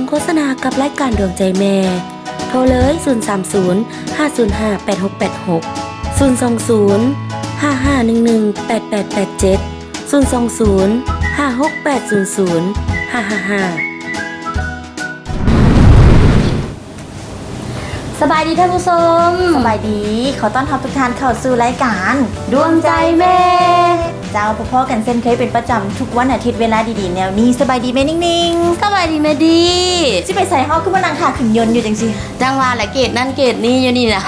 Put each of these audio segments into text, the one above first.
ໂຄສະນາກັບລາຍການດວງໃຈແມ່ ໂທເລີຍ ສູນສາມສູນ ຫ້າສູນຫ້າ ແປດຫົກແປດຫົກ ສູນສອງສູນ ຫ້າຫ້າໜຶ່ງໜຶ່ງ ແປດແປດແປດເຈັດ ສູນສອງສູນ ຫ້າຫົກແປດສູນສູນ ຫ້າຫ້າຫ້າ. ສະບາຍດີທ່ານຜູ້ຊົມ. ສະບາຍດີ. ຂໍຕ້ອນຮັບທຸກທ່ານເຂົ້າສູ່ລາຍການ ດວງໃຈແມ່. ເຈົ້າ, ພົບພໍ້ກັນເຊັ່ນເຄີຍເປັນປະຈຳທຸກວັນອາທິດເວລາດີໆແນວນີ້. ສະບາຍດີແມ່ນິງໆ. ສະບາຍດີແມ່ດີ. ຊິໄປໃສເຮົາ? ຄືມານັ່ງຖ້າຂຶ້ນຍົນຢູ່ຈັ່ງຊີ້. ຈັ່ງວ່າລະ, ເກດນັ້ນເກດນີ້ຢູ່ນີ້ນະ.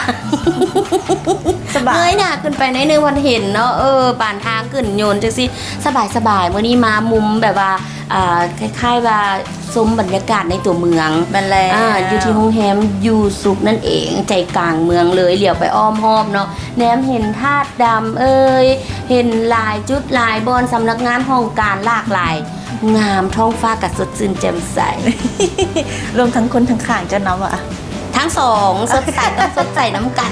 ສະບາຍ. ເງີຍໜ້າຂຶ້ນໄປໜ້ອຍໜຶ່ງ ພັດເຫັນເນາະ, ເອີ, ປານທາງຂຶ້ນຍົນຈັ່ງຊີ້. ສະບາຍໆ. ມື້ນີ້ມາມຸມແບບວ່າ ອ່າ ຄ້າຍໆວ່າຊົມບັນຍາກາດໃນຕົວເມືອງ. ແມ່ນແລ້ວ. ອ່າ ຢູ່ທີ່ໂຮງແຮມຢູສຸກນັ້ນເອງ, ໃຈກາງເມືອງເລີຍ. ຫຼຽວໄປອ້ອມຮອບເນາະ, ແນມເຫັນທາດດຳເອີຍ, ເຫັນຫຼາຍຈຸດຫຼາຍບ່ອນ, ສຳນັກງານຫ້ອງການຫຼາກຫຼາຍ, ງາມ, ທ້ອງຟ້າກະສົດຊື່ນແຈ່ມໃສ. ລວມທັງຄົນຂ້າງໆເຈົ້ານຳວ່າ ທັງສອງ ສົດໃສ ຕ້ອງສົດໃສນຳກັນ.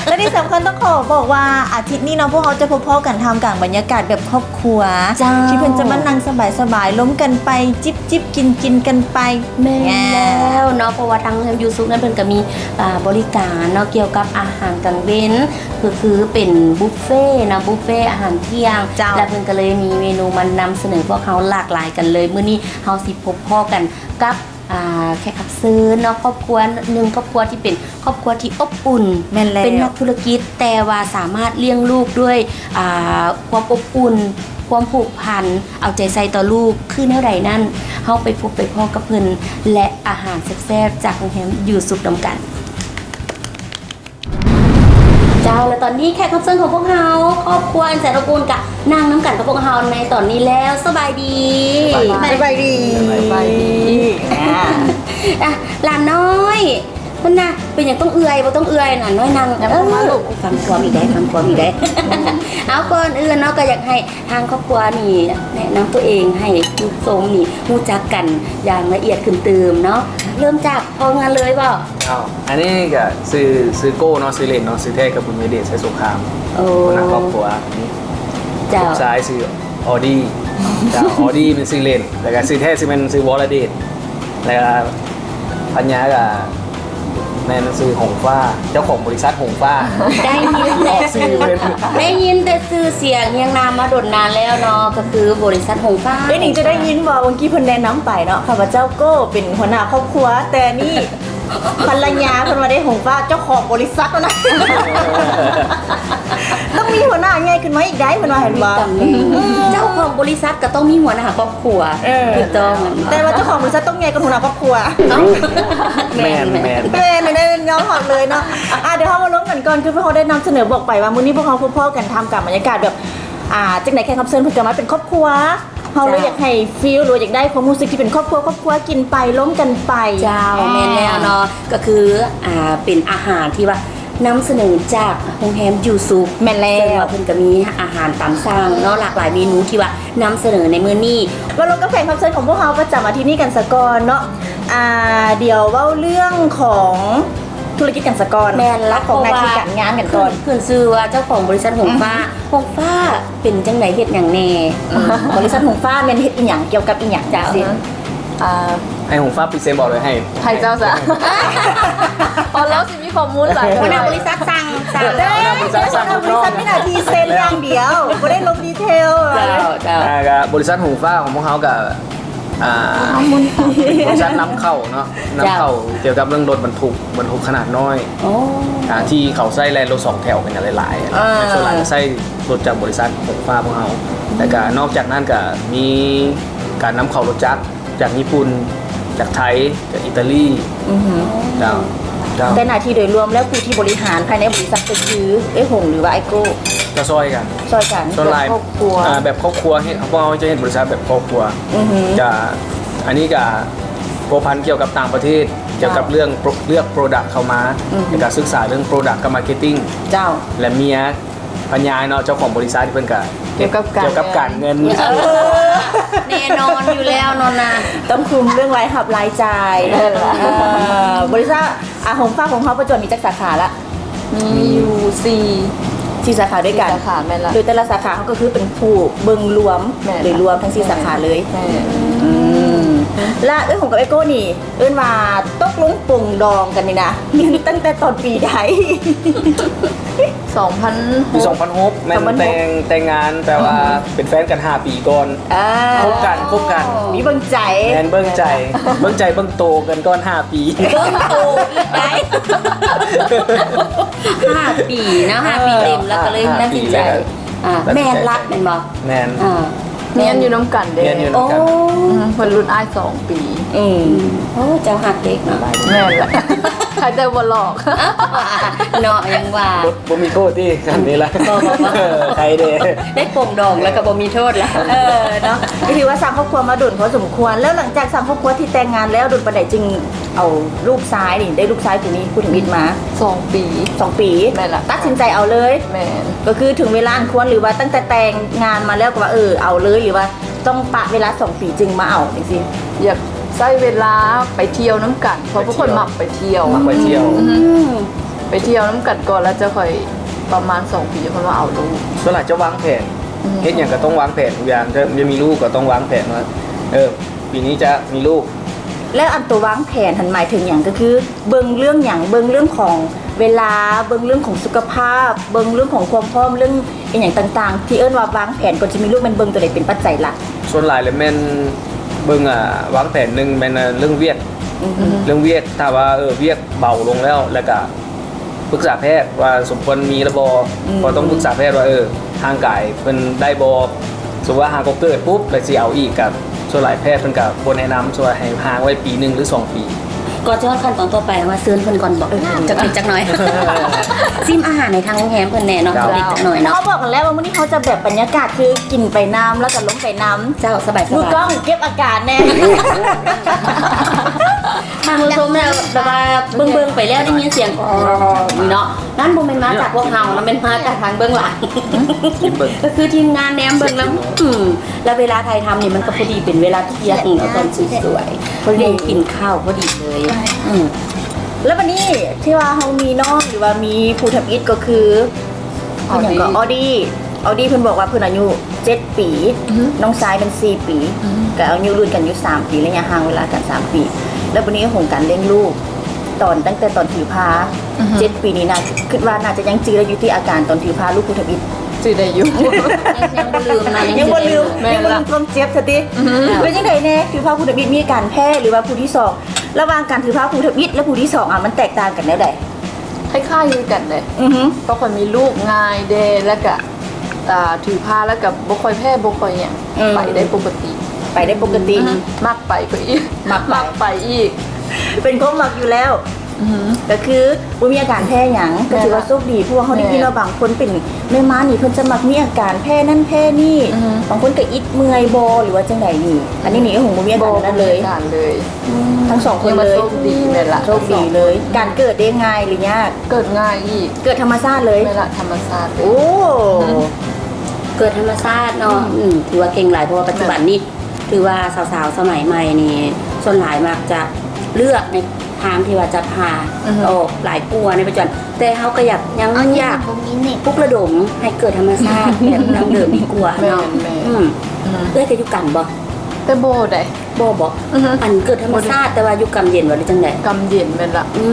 ແລະທີ່ສຳຄັນຕ້ອງຂໍບອກວ່າ ອາທິດນີ້ເນາະ ພວກເຮົາຈະພົບພໍ້ກັນທ່າມກາງບັນຍາກາດແບບຄອບຄົວ ເຈົ້າ ທີ່ເພິ່ນຈະມານັ່ງສະບາຍໆ ລົມກັນໄປ ຈິບໆກິນໆກັນໄປ. ແມ່ນແລ້ວເນາະ ເພາະວ່າທາງໂຮງແຮມຢູສຸກນັ້ນເພິ່ນກໍມີ ອ່າ ບໍລິການເນາະ ກ່ຽວກັບອາຫານກາງເວັນ ກໍຄືເປັນບຸບເຟເນາະ ບຸບເຟອາຫານທ່ຽງ. ເຈົ້າ ແລະເພິ່ນກໍເລີຍມີເມນູມານຳສະເໜີພວກເຮົາຫຼາກຫຼາຍກັນເລີຍ. ມື້ນີ້ເຮົາຊິພົບພໍ້ກັນກັບ ອ່າ ແຂກຮັບເຊີນເນາະ ຄອບຄົວໜຶ່ງ ຄອບຄົວທີ່ເປັນຄອບຄົວທີ່ອົບອຸ່ນ. ແມ່ນແລ້ວ. ເປັນນັກທຸລະກິດ ແຕ່ວ່າສາມາດລ້ຽງລູກດ້ວຍ ອ່າ ຄວາມອົບອຸ່ນ ຄວາມຜູກພັນ ເອົາໃຈໃສ່ຕໍ່ລູກຄືແນວໃດນັ້ນ ເຮົາໄປພົບໄປພໍ້ກັບເພິ່ນ ແລະ ອາຫານແຊບໆຈາກໂຮງແຮມຢູສຸກນຳກັນ. ເຈົ້າ ແລະຕອນນີ້ແຂກຮັບເຊີນຂອງພວກເຮົາ ຄອບຄົວອັນແສນອົບອຸ່ນ ກະນັ່ງນຳກັນກັບພວກເຮົາໃນຕອນນີ້ແລ້ວ. ສະບາຍດີ. ສະບາຍດີ. ສະບາຍດີ. ອ່າ ອ່ະ ຫຼານນ້ອຍ ເພິ່ນນະ ເປັນຫຍັງຕ້ອງເອື້ອຍ? ບໍ່ຕ້ອງເອື້ອຍນະ ນ້ອຍນັ່ງ. ເອີ ຟັງຄວາມອີກໄດ໋ ຟັງຄວາມອີກໄດ໋. ເອົາ ກ່ອນອື່ນເນາະ ກໍຢາກໃຫ້ ທາງຄອບຄົວນີ້ແນະນຳຕົວເອງໃຫ້ຜູ້ຊົມນີ້ຮູ້ຈັກກັນຢ່າງລະອຽດຂຶ້ນຕື່ມເນາະ. ເລີ່ມຈາກພໍ່ເຮືອນເລີຍບໍ? ເອົ້າ ອັນນີ້ກະຊື່ ຊື່ໂກ້ເນາະ ຊື່ຫຼິ້ນເນາະ ຊື່ແທ້ກະບຸນຍະເດດ ໄຊສົງຄາມ. ໂອ້ ຫົວໜ້າຄອບຄົວ. ເຈົ້າ. ລູກຊາຍຊື່ອໍດີ. ເຈົ້າ ອໍດີແມ່ນຊື່ຫຼິ້ນ ແລ້ວກະຊື່ແທ້ຊິແມ່ນຊື່ວໍລະເດດ ແລ້ວກະພັນຍາກະ ແມ່ນຊື່ຫົງຟ້າ ເຈົ້າຂອງບໍລິສັດຫົງຟ້າ. ໄດ້ຍິນແຕ່ຊື່ ໄດ້ຍິນແຕ່ຊື່ສຽງຮຽງນາມມາດົນນານແລ້ວເນາະ ກໍຄືບໍລິສັດຫົງຟ້າ. ເອື້ອຍນິງຈະໄດ້ຍິນບໍ່ ເມື່ອກີ້ເພິ່ນແນະນຳໄປເນາະ ຂ້າພະເຈົ້າໂກ້ເປັນຫົວໜ້າຄອບຄົວ ແຕ່ນີ້ພັນລະຍາເພິ່ນວ່າໄດ້ຫົງຟ້າ ເຈົ້າຂອງບໍລິສັດຫັ້ນນະ. ຕ້ອງມີຫົວໜ້າໃຫຍ່ຂຶ້ນມາອີກໄດ໋ ເພິ່ນວ່າ ເຫັນບໍ່? ເຈົ້າຂອງບໍລິສັດກໍຕ້ອງມີຫົວໜ້າຄອບຄົວ. ເອີ ຖືກຕ້ອງ. ແຕ່ວ່າເຈົ້າຂອງບໍລິສັດຕ້ອງໃຫຍ່ກວ່າຫົວໜ້າຄອບຄົວ. ເອົ້າ ແມ່ນ ແມ່ນ ແມ່ນ ແມ່ນ ແມ່ນ ຍອມຮັບເລີຍເນາະ. ອ່າ ດຽວເຮົາມາລົມກັນກ່ອນ ຄືພວກເຮົາໄດ້ນຳສະເໜີບອກໄປວ່າ ມື້ນີ້ພວກເຮົາພົບພໍ້ກັນທ່າມກາງບັນຍາກາດແບບ ອ່າ ຈັ່ງໃດແຂກຮັບເຊີນເພິ່ນກໍມາເປັນຄອບຄົວ ເຮົາເລີຍ ເຈົ້າ ຢາກໃຫ້ຟີລ ຫຼືວ່າຢາກໄດ້ຄວາມຮູ້ສຶກທີ່ເປັນຄອບຄົວ ຄອບຄົວກິນໄປ ລົມກັນໄປ. ເຈົ້າ ອ່າ ແມ່ນແລ້ວເນາະ ກໍຄື ອ່າ ເປັນອາຫານທີ່ວ່າ ນຳສະເໜີຈາກໂຮງແຮມຢູສຸກ. ແມ່ນແລ້ວ. ເຊິ່ງວ່າເພິ່ນກໍມີອາຫານຕາມສັ່ງເນາະ ຫຼາກຫຼາຍເມນູທີ່ວ່ານຳສະເໜີໃນມື້ນີ້. ມາລົມກັບແຂກຮັບເຊີນຂອງພວກເຮົາປະຈຳອາທິດນີ້ກັນສາກ່ອນເນາະ. ອ່າ ດຽວເວົ້າເລື່ອງຂອງທຸລະກິດກັນສາກ່ອນ. ແມ່ນລະ. ຂອງໜ້າທີ່ການງານກັນກ່ອນ. ຂຶ້ນຊື່ວ່າເຈົ້າຂອງບໍລິສັດຫົງຟ້າ. ອືຮຶ. ຫົງຟ້າເປັນຈັ່ງໃດ ເຮັດຫຍັງແດ່? ບໍລິສັດຫົງຟ້າແມ່ນເຮັດອີ່ຫຍັງ ກ່ຽວກັບອີ່ຫຍັງ? ເຈົ້າ. ອ່າ ໃຫ້ຫົງຟ້າພຣີເຊັນບໍ ຫຼືໃຫ້ ໃຫ້ເຈົ້າຊະ. ອໍ ລາວຊິມີຂໍ້ມູນຫຼາຍ. ຫົວໜ້າບໍລິສັດສັ່ງ ສັ່ງ. ເດ້ ຫົວໜ້າບໍລິສັດສັ່ງ ຫົວໜ້າບໍລິສັດມີໜ້າທີ່ເຊັນຢ່າງດຽວ ບໍ່ໄດ້ລົງດີເທວ. ເຈົ້າ ເຈົ້າ. ອ່າ ກະບໍລິສັດຫົງຟ້າຂອງພວກເຮົາກະ ອ່າ ເປັນບໍລິສັດນຳເຂົ້າເນາະ ນຳເຂົ້າ ເຈົ້າ ກ່ຽວກັບເລື່ອງລົດບັນທຸກ ບັນທຸກຂະໜາດນ້ອຍ. ໂອ້. ອ່າ ທີ່ເຂົາໃຊ້ແລ່ນລົດສອງແຖວກັນຫຼາຍໆ. ອ່າ ສ່ວນຫຼາຍກໍໃຊ້ລົດຈາກບໍລິສັດຫົງຟ້າພວກເຮົາ. ແລ້ວກະນອກຈາກນັ້ນກະມີການນຳເຂົ້າລົດຈັກ ຈາກຍີ່ປຸ່ນ ຈາກໄທ ຈາກອີຕາລີ. ອືຮຶ. ເຈົ້າ ເຈົ້າ. ແຕ່ໜ້າທີ່ໂດຍລວມແລ້ວ ຜູ້ທີ່ບໍລິຫານພາຍໃນບໍລິສັດກໍຄືເອື້ອຍຫົງ ຫຼືວ່າອ້າຍໂກ້? ກໍຊ່ອຍກັນ ຊ່ອຍກັນ ສ່ວນຫຼາຍ ແບບຄອບຄົວ. ອ່າ ແບບຄອບຄົວ ເຮັດ ເຮົາເຈົ້າເຮັດບໍລິສັດແບບຄອບຄົວ. ອືຮຶ. ກະ ອັນນີ້ກະພົວພັນກ່ຽວກັບຕ່າງປະເທດ ກ່ຽວກັບເລື່ອງ ເລືອກໂປຣດັກເຂົ້າມາ ແລ້ວກະສຶກສາເລື່ອງໂປຣດັກກັບມາເກັດຕິ້ງ. ເຈົ້າ. ແລະເມຍ ພະຍາເນາະ ເຈົ້າຂອງບໍລິສັດເພິ່ນກະ ກ່ຽວກັບ ກ່ຽວກັບການເງິນ. ເອີ ແນ່ນອນຢູ່ແລ້ວເນາະນະ ຕ້ອງຄຸມເລື່ອງລາຍຮັບລາຍຈ່າຍ. ເອີ ບໍລິສັດ ອ່າ ຫົງຟ້າຂອງເຮົາປັດຈຸບັນມີຈັກສາຂາລະ? ມີຢູ່ສີ່ ສີ່ສາຂາດ້ວຍກັນ. ສີ່ສາຂາ ແມ່ນລະ. ໂດຍແຕ່ລະສາຂາເຮົາກໍຄືເປັນຜູ້ເບິ່ງລວມ ແມ່ນ ໂດຍລວມທັງສີ່ສາຂາເລີຍ. ແມ່ນ. ອືມ. ລະເອື້ອຍຫຸງກັບເອໂກ້ນີ້ ເອີ້ນວ່າຕົກລົງປົງດອງກັນນີ້ນະ ແມ່ນຕັ້ງແຕ່ຕອນປີໃດ? ສອງພັນຫົກ ປີສອງພັນຫົກ ແມ່ນ ສອງພັນຫົກ ແຕ່ງ ແຕ່ງງານ ແປວ່າ ອືມ ເປັນແຟນກັນຫ້າປີກ່ອນ. ອ່າ ຄົບກັນ ຄົບກັນ ມີເບິ່ງໃຈ ແມ່ນເບິ່ງໃຈ ເບິ່ງໃຈເບິ່ງໂຕກັນກ່ອນຫ້າປີ ເບິ່ງໂຕອີກໄດ໋ ຫ້າປີເນາະ ຫ້າປີເຕັມ ແລ້ວກໍເລີຍຕັດສິນໃຈ ອ່າ ແມ່ນລັກແມ່ນບໍ່? ແມ່ນ ອ່າ ຮຽນຢູ່ນຳກັນເດ້ ຮຽນຢູ່ນຳກັນ ໂອ້ ອືມ ເພິ່ນລຸ້ນອ້າຍສອງປີ ອືມ ໂອ້ ເຈົ້າຮັກເດັກເນາະ ແມ່ນລະ ໃຜແຕ່ບໍ່ຫຼອກ ເນາະ ຍັງວ່າ ບໍ່ ບໍ່ມີໂທດຕິ ອັນນີ້ລະ ບໍ່ ບໍ່ ບໍ່ ເອີ ໃຄເດ້ ໄດ້ປົງດອງແລ້ວກໍບໍ່ມີໂທດລະ ເອີ ເນາະ ກໍຖືວ່າສ້າງຄອບຄົວມາດົນພໍສົມຄວນ ແລ້ວຫຼັງຈາກສ້າງຄອບຄົວທີ່ແຕ່ງງານແລ້ວ ດົນປານໃດຈຶ່ງ ເອົາລູກຊາຍນີ້ ໄດ້ລູກຊາຍຜູ້ນີ້ ຜູ້ທຳອິດມາ ສອງປີ ສອງປີ ແມ່ນລະ ຕັດສິນໃຈເອົາເລີຍ ແມ່ນ ກໍຄືເຖິງເວລາອັນຄວນ ຫຼືວ່າຕັ້ງແຕ່ແຕ່ງງານມາແລ້ວກໍວ່າ ເອີ ເອົາເລີຍ ຫຼືວ່າຕ້ອງປະເວລາສອງປີຈຶ່ງມາເອົາຈັ່ງຊີ້? ຢາກໃຊ້ເວລາໄປທ່ຽວນຳກັນ ເພາະພວກຂ້ອຍມັກໄປທ່ຽວ ມັກໄປທ່ຽວ ອືມ ໄປທ່ຽວນຳກັນກ່ອນ ແລ້ວຈະຄ່ອຍປະມານສອງປີ ຄ່ອຍມາເອົາລູກ ສ່ວນຫຼາຍຈະວາງແຜນ ອືມ ເຮັດຫຍັງກໍຕ້ອງວາງແຜນທຸກຢ່າງ ຈະ ຈະມີລູກກໍຕ້ອງວາງແຜນວ່າ ເອີ ປີນີ້ຈະມີລູກ ແລ້ວອັນຕົວວາງແຜນຫັ້ນໝາຍເຖິງຫຍັງ? ກໍຄືເບິ່ງເລື່ອງຫຍັງ? ເບິ່ງເລື່ອງຂອງເວລາ, ເບິ່ງເລື່ອງຂອງສຸຂະພາບ, ເບິ່ງເລື່ອງຂອງຄວາມພ້ອມ, ເລື່ອງອີ່ຫຍັງຕ່າງໆ ທີ່ເອີ້ນວ່າວາງແຜນກ່ອນຈະມີລູກ ແມ່ນເບິ່ງຕົວໃດເປັນປັດໄຈຫຼັກ? ສ່ວນຫຼາຍແລ້ວແມ່ນເບິ່ງ ອ່າ ວາງແຜນ ໜຶ່ງແມ່ນ ອ່າ ເລື່ອງວຽກ ອືຮຶ ເລື່ອງວຽກ ຖ້າວ່າ ເອີ ວຽກເບົາລົງແລ້ວ ແລ້ວກະ ປຶກສາແພດວ່າສົມຄວນມີແລ້ວບໍ່? ອືມ ເພາະຕ້ອງປຶກສາແພດວ່າ ເອີ ຮ່າງກາຍເພິ່ນໄດ້ບໍ່? ສົມມຸດວ່າຫາກໍເກີດປຸບ ແລ້ວຊິເອົາອີກ ກະສ່ວນຫຼາຍແພດເພິ່ນກະບໍ່ແນະນຳ ສ່ວນໃຫ້ຫ່າງໄວ້ປີໜຶ່ງ ຫຼື ສອງປີ. ກ່ອນຈະຮອດຂັ້ນຕອນຕໍ່ໄປ ເຮົາມາເຊີນເພິ່ນກ່ອນເບາະ ເອີ ຈັກເລັກຈັກໜ້ອຍ ຊິມອາຫານໃຫ້ທາງໂຮງແຮມເພິ່ນແດ່ເນາະ ເຈົ້າ ຈັກເລັກຈັກໜ້ອຍເນາະ. ເຮົາບອກກັນແລ້ວວ່າມື້ນີ້ເຮົາຈະແບບບັນຍາກາດຄືກິນໄປນຳ ແລ້ວກະລົມໄປນຳ. ເຈົ້າ ສະບາຍໆ ມືກ້ອງເກັບອາການແດ່ ທ່ານຜູ້ຊົມແລ້ວ ແບບວ່າເບິ່ງໆໄປແລ້ວໄດ້ຍິນສຽງ ເນາະ ນັ້ນບໍ່ແມ່ນມາຈາກພວກເຮົາເນາະ ແມ່ນມາຈາກທາງເບື້ອງຫຼັງ ກໍຄືທີມງານແນມເບິ່ງແລ້ວ ອືມ ແລ້ວເວລາຖ່າຍທຳນີ້ມັນກໍພໍດີເປັນເວລາທ່ຽງເນາະ ຕອນສວຍໆ ພໍດີກິນຂ້າວພໍດີເລີຍ ອືມ ແລ້ວບັດນີ້ທີ່ວ່າເຮົາມີນ້ອງ ຫຼືວ່າມີຜູ້ທຳອິດກໍຄື ເພິ່ນຫຍັງກໍ ອໍດີ ອໍດີ ເພິ່ນບອກວ່າເພິ່ນອາຍຸເຈັດປີ ອືຮຶ ນ້ອງຊາຍເພິ່ນສີ່ປີ ອືຮຶ ກໍອາຍຸລຸ້ນກັນຢູ່ສາມປີ ໄລຍະຫ່າງເວລາກັນສາມປີ ແລ້ວບັດນີ້ໂຄງການລ້ຽງລູກ ຕອນ ຕັ້ງແຕ່ຕອນຖືພາ ອືຮຶ ເຈັດປີນີ້ນະ ຄິດວ່າໜ້າຈະຍັງຈື່ໄດ້ຢູ່ຕິ ອາການຕອນຖືພາລູກຜູ້ທຳອິດ ຈື່ໄດ້ຢູ່ ຍັງ ຍັງບໍ່ລືມເນາະ ຍັງບໍ່ລືມ ແມ່ນລະ ຍັງບໍ່ລືມຄວາມເຈັບຊະຕິ ອືຮຶ ເປັນຈັ່ງໃດແດ່ ຖືພາຜູ້ທຳອິດມີອາການແພ້ ຫຼືວ່າຜູ້ທີສອງ ລະຫວ່າງການຖືພາຜູ້ທຳອິດ ແລະ ຜູ້ທີສອງ ອ່ະ ມັນແຕກຕ່າງກັນແນວໃດ? ຄ້າຍໆຄືກັນເດ້ ອືຮຶ ເພາະຂ້ອຍມີລູກງ່າຍແດ່ ແລ້ວກະ ອ່າ ຖືພາແລ້ວກະບໍ່ຄ່ອຍແພ້ ບໍ່ຄ່ອຍຫຍັງ ອືມ ໄປໄດ້ປົກກະຕິ ໄປໄດ້ປົກກະຕິ ອືຮຶ ມັກໄປກໍອີກ ມັກໄປ ມັກໄປອີກ ເປັນຄວາມມັກຢູ່ແລ້ວ ອືຮຶ ກໍຄືບໍ່ມີອາການແພ້ຫຍັງ ແມ່ນລະ ກໍຖືວ່າໂຊກດີ ເພາະວ່າເຮົາໄດ້ຍິນວ່າ ແມ່ນ ບາງຄົນເປັນແມ່ມ້ານີ້ ເພິ່ນຈະມັກມີອາການແພ້ນັ້ນແພ້ນີ້ ອືຮຶ ບາງຄົນກໍອິດເມື່ອຍບໍ່ ຫຼືວ່າຈັ່ງໃດນີ້ ອັນນີ້ນີ້ ໂອ້ໂຫ ບໍ່ມີອາການນັ້ນເລີຍ ບໍ່ມີອາການເລີຍ ອືມ ທັງສອງຄົນເລີຍ ຖືວ່າໂຊກດີແມ່ນລະ ໂຊກດີເລີຍ ທັງສອງຄົນ ການເກີດເດ້ ງ່າຍຫຼືຍາກ? ເກີດງ່າຍອີກ ເກີດທຳມະຊາດເລີຍ ແມ່ນລະ ທຳມະຊາດເລີຍ ໂອ້ ອືຮຶ ເກີດທຳມະຊາດເນາະ ອືມ ອືມ ຖືວ່າເກັ່ງຫຼາຍ ເພາະວ່າປັດຈຸບັນນີ້ ແມ່ນ ຖືວ່າສາວໆສະໄໝໃໝ່ນີ້ ສ່ວນຫຼາຍມັກຈະເລືອກໃນທາງທີ່ວ່າຈະຜ່າ ອືຮຶ ອອກຫຼາຍກວ່າໃນປັດຈຸບັນ ແຕ່ເຮົາກໍຢາກ ຍັງ ອັນນີ້ ຢາກ ບໍ່ມີເນັດ ປຸກລະດົມໃຫ້ເກີດທຳມະຊາດແບບດັ້ງເດີມດີກວ່າເນາະ ແມ່ນໆ ອືມ ອືຮຶ ເອື້ອຍກໍຢູ່ກຳບໍ່? ແຕ່ບໍ່ໄດ້ ບໍ່ ບໍ່ ອືຮຶ ອັນເກີດທຳມະຊາດ ບໍ່ໄດ້ ແຕ່ວ່າຢູ່ກຳເຢັນບໍ່ ຫຼືຈັ່ງໃດ? ກຳເຢັນແມ່ນລະ ອື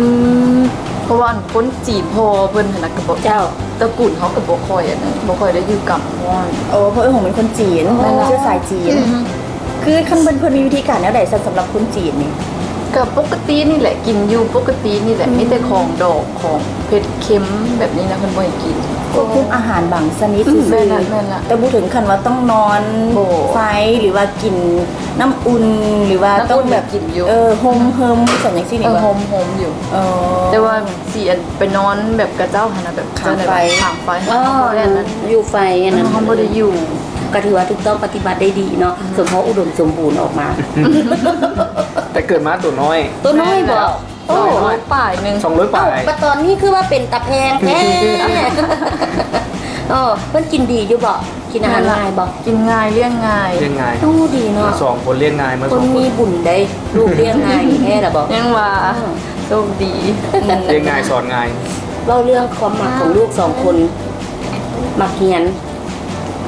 ມ ເພາະວ່າອັນຄົນຈີນພໍ່ເພິ່ນຫັ້ນນະ ກໍບໍ່ ເຈົ້າ ຕະກູນເຮົາກໍບໍ່ຄ່ອຍອັນນັ້ນ ບໍ່ຄ່ອຍໄດ້ຢູ່ກຳຮ້ອນ ໂອ້ ເພາະເອື້ອຍຫົງເປັນຄົນຈີນ ແມ່ນລະ ເຊື້ອສາຍຈີນ ອືຮຶ ຄືຄັນເພິ່ນ ເພິ່ນມີວິທີການແນວໃດຊັ້ນ ສຳລັບຄົນຈີນນີ້? ກໍປົກກະຕິນີ້ແຫຼະ ກິນຢູ່ປົກກະຕິນີ້ແຫຼະ ອືມ ມີແຕ່ຂອງດອງ ຂອງເຜັດເຄັມແບບນີ້ນະ ເພິ່ນບໍ່ໃຫ້ກິນ ຄວບຄຸມອາຫານບາງຊະນິດຊື່ໆ ອືມ ແມ່ນລະ ແມ່ນລະ ແຕ່ບໍ່ເຖິງຂັ້ນວ່າຕ້ອງນອນ ບໍ່ ໄຟ ຫຼືວ່າກິນນ້ຳອຸ່ນ ຫຼືວ່າຕ້ອງແບບ ນ້ຳອຸ່ນກິນຢູ່ ເອີ ໂຮມເຮີມຊັ້ນຈັ່ງຊີ້ນີ້ ເອີ ບໍ່ ໂຮມ ໂຮມຢູ່ ເອີ ແຕ່ວ່າຊິອັນໄປນອນແບບຂະເຈົ້າຫັ້ນນະ ແບບ ຂ້າງໄຟ ຂ້າງໄຟ ອໍ ຢູ່ໄຟອັນນັ້ນ ເຮົາບໍ່ໄດ້ຢູ່ ກໍຖືວ່າຖືກຕ້ອງປະຕິບັດໄດ້ດີເນາະ ອືມ ສົມພໍອຸດົມສົມບູນອອກມາ ແຕ່ເກີດມາໂຕນ້ອຍ ໂຕນ້ອຍບໍ່? ໂອ້ ສອງໂລປາຍໜຶ່ງ ສອງໂລປາຍ ເອົ້າ ບັດຕອນນີ້ຄືວ່າເປັນຕາແພງແທ້ ເອີ ເພິ່ນກິນດີຢູ່ບໍ່? ກິນອາຫານງ່າຍບໍ່? ກິນງ່າຍ ລ້ຽງງ່າຍ ລ້ຽງງ່າຍ ໂອ້ ດີເນາະ ສອງຄົນລ້ຽງງ່າຍ ມາ ຄົນມີບຸນເດ້ ລູກລ້ຽງງ່າຍນີ້ແທ້ລະບໍ່? ຍັງວ່າ ເອີ ໂຊກດີ ອືມ ລ້ຽງງ່າຍ ສອນງ່າຍ ເວົ້າເລື່ອງຄວາມມັກຂອງລູກສອງຄົນ ມັກຮຽນ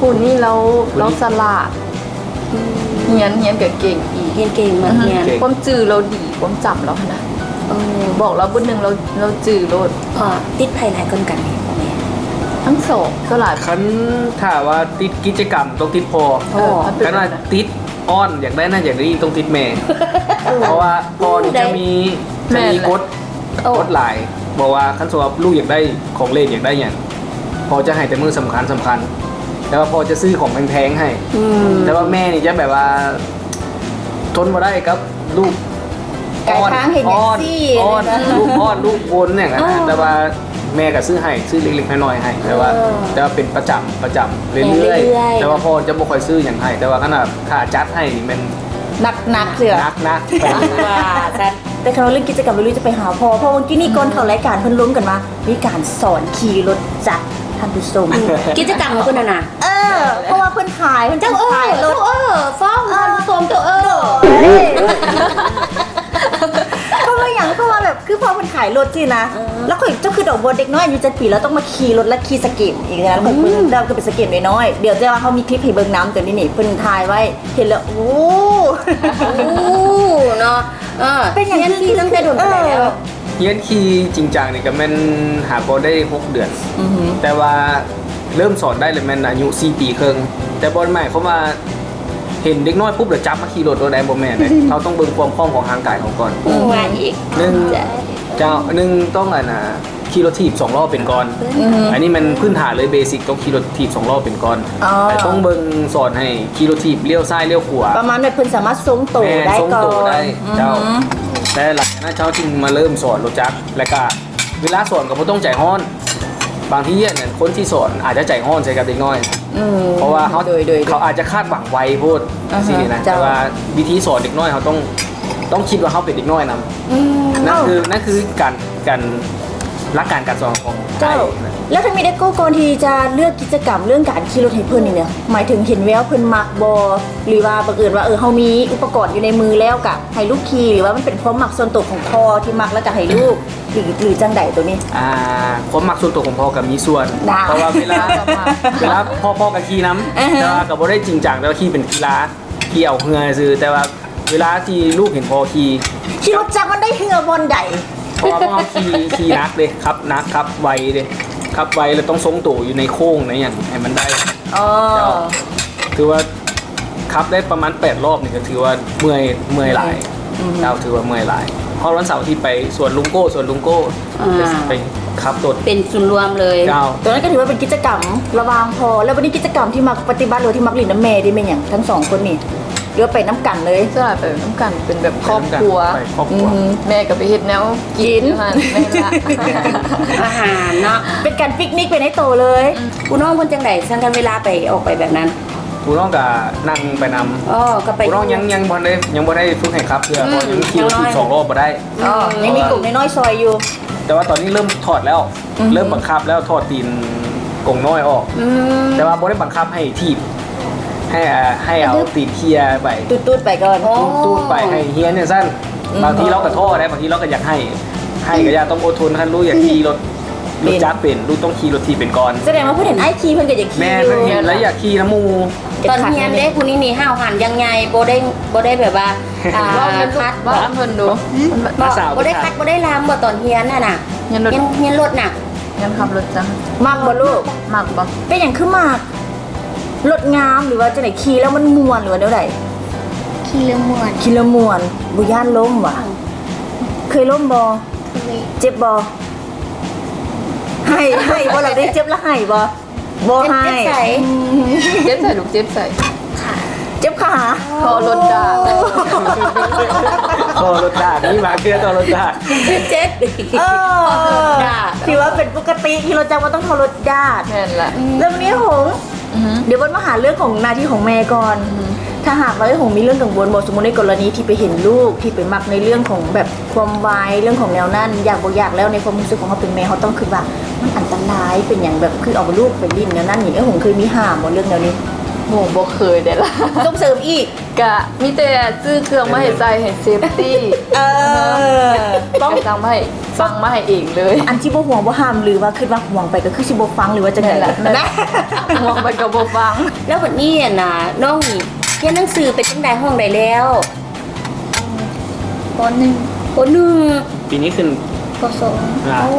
ຜູ້ນີ້ລາວ ຜູ້ນີ້ ລາວສະຫຼາດ ອືມ ຮຽນ ຮຽນກໍເກັ່ງອີກ ຮຽນເກັ່ງ ມັກຮຽນ ຄວາມຈື່ລາວດີ ຄວາມຈຳລາວຫັ້ນນະ ເອີ ບອກລາວບົດໜຶ່ງ ລາວ ລາວຈື່ໂລດ. ເພາະຕິດໃຜຫຼາຍກວ່າກັນແມ່? ທັງສອງສ່ວນຫຼາຍ. ຄັນຖ້າວ່າຕິດກິດຈະກຳຕ້ອງຕິດພໍ່. ເອີ ຄັນວ່າຕິດອ້ອນ ຢາກໄດ້ນັ້ນຢາກໄດ້ນີ້ຕ້ອງຕິດແມ່. ເອີ ເພາະວ່າພໍ່ນີ້ຈະມີ ແມ່ນແຫຼະ ຈະມີກົດ ກົດຫຼາຍ ບອກວ່າຄັນສົມມຸດວ່າລູກຢາກໄດ້ຂອງເລ່ນ ຢາກໄດ້ຫຍັງ ພໍ່ຈະໃຫ້ແຕ່ມື້ສຳຄັນໆ ແຕ່ວ່າພໍ່ຈະຊື້ຂອງແພງໆໃຫ້. ອືມ ແຕ່ວ່າແມ່ນີ້ຈະແບບວ່າທົນບໍ່ໄດ້ກັບລູກ ກາຍທາງເຮັດຫຍັງຊີ້ ອ້ອນ ອ້ອນ ລູກອ້ອນລູກວົນຫຍັງຫັ້ນນະ. ເອີ ແຕ່ວ່າແມ່ກໍຊື້ໃຫ້ ຊື້ເລັກໆນ້ອຍໆໃຫ້ ແຕ່ວ່າ ເອີ ແຕ່ວ່າເປັນປະຈຳ ປະຈຳເລື້ອຍໆ ແຕ່ວ່າພໍ່ຈະບໍ່ຄ່ອຍຊື້ຫຍັງໃຫ້. ແຕ່ວ່າຄັນວ່າຖ້າຈັດໃຫ້ນີ້ແມ່ນໜັກໆເທື່ອ ໜັກໆ ວ່າຊັ້ນ. ແຕ່ຄັນວ່າເລື່ອງກິດຈະກຳ ເອື້ອຍລຸ້ຍຈະໄປຫາພໍ່ ເພາະວ່າມື້ກີ້ນີ້ກ່ອນເຂົ້າລາຍການເພິ່ນລົມກັນວ່າ ມີການສອນຂີ່ລົດຈັກ ທ່ານຜູ້ຊົມ ກິດຈະກຳຂອງເພິ່ນຫັ້ນນະ. ເອີ ເພາະວ່າເພິ່ນຂາຍ ເພິ່ນຈະຂາຍລົດ. ເອີ ເອີ ຟ້ອງທ່ານຜູ້ຊົມເຈົ້າ ເອີ ເພາະວ່າຫຍັງ ເພາະວ່າແບບ ຄືພໍ່ເພິ່ນຂາຍລົດຊີ້ນະ. ເອີ ແລ້ວຂ້ອຍ ເຈົ້າຄິດເອົາບໍ່ ເດັກນ້ອຍອາຍຸເຈັດປີ ແລ້ວຕ້ອງມາຂີ່ລົດ ແລ້ວຂີ່ສະເກມອີກນະ. ຂ້ອຍເບິ່ງແລ້ວກໍເປັນສະເກມນ້ອຍໆ ດຽວຈະວ່າເຮົາມີຄລິບໃຫ້ເບິ່ງນຳ ຕອນນີ້ນີ້ ເພິ່ນຖ່າຍໄວ້ ເຫັນແລ້ວ ໂອ້ ໂອ້ ເນາະ. ເອີ ເປັນຫຍັງ ຮຽນຂີ່ຕັ້ງແຕ່ດົນປານໃໃດແລ້ວ? ເອີ ຮຽນຂີ່ຈິງຈັງນີ້ກໍແມ່ນຫາກໍໄດ້ຫົກເດືອນ. ອືຮຶ ແຕ່ວ່າເລີ່ມສອນໄດ້ລະແມ່ນອາຍຸສີ່ປີເຄິ່ງ. ແຕ່ບໍ່ໄດ້ໝາຍຄວາມວ່າເຫັນເດັກນ້ອຍປຸບແລ້ວຈັບມາຂີ່ລົດໂລດໄດ້ ບໍ່ແມ່ນເດ້. ເຮົາຕ້ອງເບິ່ງຄວາມພ້ອມຂອງຮ່າງກາຍເຮົາກ່ອນ. ອືມ ໜຶ່ງ ເຈົ້າ ໜຶ່ງຕ້ອງອັນນ່າ ຂີ່ລົດຖີບສອງລໍ້ເປັນກ່ອນ. ອືຮຶ ອັນນີ້ແມ່ນພື້ນຖານເລີຍ ເບສິກ ຕ້ອງຂີ່ລົດຖີບສອງລໍ້ເປັນກ່ອນ. ອໍ ແລ້ວຕ້ອງເບິ່ງສອນໃຫ້ຂີ່ລົດຖີບລ້ຽວຊ້າຍລ້ຽວຂວາ ປະມານແບບເພິ່ນສາມາດຊົງໂຕໄດ້ກ່ອນ. ແມ່ນ ຊົງໂຕໄດ້ ເຈົ້າ. ອືຮຶ ແຕ່ຫຼັງຈາກນັ້ນເຈົ້າຈຶ່ງມາເລີ່ມສອນລົດຈັກ ແລ້ວກະເວລາສອນກໍບໍ່ຕ້ອງໃຈຮ້ອນ. ບາງທີອັນນັ້ນ ຄົນທີ່ສອນອາດຈະໃຈຮ້ອນໃສ່ກັບເດັກນ້ອຍ. ອືມ ເພາະວ່າເຂົາ ໂດຍ ໂດຍ ເຂົາອາດຈະຄາດຫວັງໄວໂພດ ອ່າຮະ ຊີ້ນະ. ເຈົ້າ ແຕ່ວ່າວິທີສອນເດັກນ້ອຍ ເຮົາຕ້ອງ ຕ້ອງຄິດວ່າເຮົາເປັນເດັກນ້ອຍນຳ. ອືມ ນັ້ນຄື ນັ້ນຄືການ ການ ຫຼັກການການສອນຂອງ ເຈົ້າ ໄທນະ. ແລ້ວທາງມີດເອໂກ ກ່ອນທີ່ຈະເລືອກກິດຈະກຳເລື່ອງການຂີ່ລົດໃຫ້ເພິ່ນນີ້ນະ ໝາຍເຖິງເຫັນແວວເພິ່ນມັກບໍ່ ຫຼືວ່າບັງເອີນວ່າ ເອີ ເຮົາມີອຸປະກອນຢູ່ໃນມືແລ້ວກະໃຫ້ລູກຂີ່ ຫຼືວ່າມັນເປັນຄວາມມັກສ່ວນໂຕຂອງພໍ່ທີ່ມັກ ແລ້ວກະໃຫ້ລູກ ຫຼື ຫຼືຈັ່ງໃດໂຕນີ້? ອ່າ ຄວາມມັກສ່ວນໂຕຂອງພໍ່ກໍມີສ່ວນ ເພາະວ່າເວລາ ເວລາພໍ່ ພໍ່ກໍຂີ່ນຳ ອ່າຮະ ແຕ່ວ່າກໍບໍ່ໄດ້ຈິງຈັງ ແຕ່ວ່າຂີ່ເປັນກິລາ ຂີ່ເອົາເຫື່ອຊື່. ແຕ່ວ່າເວລາທີ່ລູກເຫັນພໍ່ຂີ່ ຂີ່ລົດຈັກມັນໄດ້ເຫື່ອບ່ອນໃດ? ເພາະວ່າພວກເຮົາຂີ່ ຂີ່ໜັກເດ້ ຂັບໜັກ ຂັບໄວເດ້ ຂັບໄວແລ້ວຕ້ອງຊົງໂຕຢູ່ໃນໂຄ້ງໃນຫຍັງໃຫ້ມັນໄດ້. ອໍ ເຈົ້າ ຖືວ່າຂັບໄດ້ປະມານແປດລອບນີ້ກໍຖືວ່າເມື່ອຍ ເມື່ອຍຫຼາຍ. ອືມ ເຈົ້າ ຖືວ່າເມື່ອຍຫຼາຍ. ຮອດວັນເສົາທີ່ໄປສວນລຸງໂກ້ ສວນລຸງໂກ້ ອ່າ ໄປຂັບລົດເປັນສູນລວມເລີຍ. ເຈົ້າ ຕອນນັ້ນກໍຖືວ່າເປັນກິດຈະກຳລະຫວ່າງພໍ່ ແລ້ວບັດນີ້ກິດຈະກຳທີ່ມັກປະຕິບັດ ຫຼືທີ່ມັກຫຼິ້ນນຳແມ່ນີ້ແມ່ນຫຍັງ ທັງສອງຄົນນີ້? ຫຼືວ່າໄປນຳກັນເລີຍ? ສ່ວນຫຼາຍໄປນຳກັນ ເປັນແບບຄອບຄົວ. ໄປຄອບຄົວ. ອືມ ແມ່ກໍໄປເຮັດແນວກິນຫັ້ນ. ແມ່ນລະ ອາຫານເນາະ ເປັນການປິກນິກໄປໃນໂຕເລີຍ. ອືມ ຜູ້ນ້ອງເພິ່ນຈັ່ງໃດ ຊັ້ນ ຄັນເວລາໄປ ອອກໄປແບບນັ້ນ? ຜູ້ນ້ອງກໍນັ່ງໄປນຳ. ອໍ ກໍໄປ ຜູ້ນ້ອງຍັງ ຍັງບໍ່ໄດ້ ຍັງບໍ່ໄດ້ຝຶກໃຫ້ຂັບເທື່ອ ອືມ ເພາະຍັງຂີ່ລົດ ອືມ ສິບສອງລໍ້ບໍ່ໄດ້. ອໍ ຍັງມີກົງນ້ອຍໆຊ່ອຍຢູ່ ແຕ່ວ່າຕອນນີ້ເລີ່ມຖອດແລ້ວ. ອືມ ເລີ່ມບັງຄັບແລ້ວ ຖອດຕີນກົງນ້ອຍອອກ. ອືມ ແຕ່ວ່າບໍ່ໄດ້ບັງຄັບໃຫ້ຖີບ ໃຫ້ ອ່າ ໃຫ້ເອົາຕີນເຄຍໄປ ຕູດໆໄປກ່ອນ. ຕູດໆໄປໃຫ້ຮຽນຈັ່ງຊັ້ນ. ອືມ ບາງທີລາວກໍທໍ້ໄດ໋ ບາງທີລາວກໍຢາກໃຫ້ ໃຫ້ກໍຢ່າ ຕ້ອງອົດທົນ. ຄັນລູກຢາກຂີ່ລົດ ລົດຈັກເປັນ ລູກຕ້ອງຂີ່ລົດຖີບເປັນກ່ອນ. ສະແດງວ່າເພິ່ນເຫັນອ້າຍຂີ່ ເພິ່ນກໍຢາກຂີ່. ແມ່ນ ເພິ່ນເຫັນແລ້ວຢາກຂີ່ນຳໝູ່. ຕອນຮຽນເດ້ ຜູ້ນີ້ນີ້ຫ້າວຫັນຢ່າງໃຫຍ່ ບໍ່ໄດ້ ບໍ່ໄດ້ແບບວ່າ ອ່າ ເວົ້ານຳລູກ ຄັດ ເວົ້ານຳເພິ່ນດູ. ອືມ ບໍ່ ບໍ່ໄດ້ຄັດ ບໍ່ໄດ້ລາມບໍ່ ຕອນຮຽນຫັ້ນນະ? ຮຽນລົດ ຮຽນ ຮຽນລົດນະ. ຮຽນຂັບລົດຈັກ. ມັກບໍ່ລູກ? ມັກບໍ່? ເປັນຫຍັງຄືມັກ? ລົດງາມ ຫຼືວ່າຈັ່ງໃດ? ຂີ່ແລ້ວມັນມ່ວນ ຫຼືວ່າແນວໃດ? ຂີ່ແລ້ວມ່ວນ. ຂີ່ແລ້ວມ່ວນ. ບໍ່ຢ້ານລົ້ມຫວາ? ເຄີຍລົ້ມບໍ່? ເຈັບບໍ່? ໄຫ້ ໄຫ້ບໍ່ລະເດ້? ເຈັບລະໄຫ້ບໍ່? ບໍ່ໄຫ້. ເຈັບໃສ? ອືມ ເຈັບໃສລູກ? ເຈັບໃສ? ເຈັບຂາ. ທໍ່ລົດດາດ ທໍ່ລົດດາດ ມີບາງເທື່ອທໍ່ລົດດາດ. ເຈັບ ເອີ ທໍ່ລົດດາດ ຖືວ່າເປັນປົກກະຕິ ຂີ່ລົດຈັກບໍ່ຕ້ອງທໍ່ລົດດາດ. ແມ່ນລະ. ອືມ ແລ້ວມື້ນີ້ຫົງ ອືຮຶ ດຽວເບິ່ງມາຫາເລື່ອງຂອງໜ້າທີ່ຂອງແມ່ກ່ອນ. ອືຮຶ ຖ້າຫາກວ່າເອື້ອຍຫົງມີເລື່ອງກັງວົນບໍ່ ສົມມຸດໃນກໍລະນີທີ່ໄປເຫັນລູກທີ່ໄປມັກໃນເລື່ອງຂອງແບບຄວາມໄວ ເລື່ອງຂອງແນວນັ້ນ ຢາກບໍ່ຢາກແລ້ວ ໃນຄວາມຮູ້ສຶກຂອງເຮົາເປັນແມ່ ເຮົາຕ້ອງຄິດວ່າມັນອັນຕະລາຍ ເປັນຫຍັງແບບຄືເອົາລູກໄປຫຼິ້ນແນວນັ້ນນີ້ ເອື້ອຍຫົງເຄີຍມີຫ້າມບໍ່ເລື່ອງແນວນີ້? ໂຫ ບໍ່ເຄີຍເດ້ລະ. ສົ່ງເສີມອີກ. ກະມີແຕ່ຊື້ເຄື່ອງມາໃຫ້ໃສ່ໃຫ້ເຊຟຕີ້. ເອີ ຕ້ອງສັ່ງມາໃຫ້ ສັ່ງມາໃຫ້ເອງເລີຍ. ອັນທີ່ບໍ່ຫ່ວງບໍ່ຫ້າມ ຫຼືວ່າຄິດວ່າຫ່ວງໄປກໍຄືຊິບໍ່ຟັງ ຫຼືວ່າຈັ່ງໃດ? ແມ່ນລະ ຫ່ວງໄປກໍບໍ່ຟັງ. ແລ້ວບັດນີ້ຫັ້ນນະ ນ້ອງນີ້ ຮຽນໜັງສືເປັນຈັ່ງໃດ? ຫ້ອງໃດແລ້ວ? ປ.ໜຶ່ງ ປ.ໜຶ່ງ ປີນີ້ຂຶ້ນ ປ.ສອງ ອ່າ ໂອ້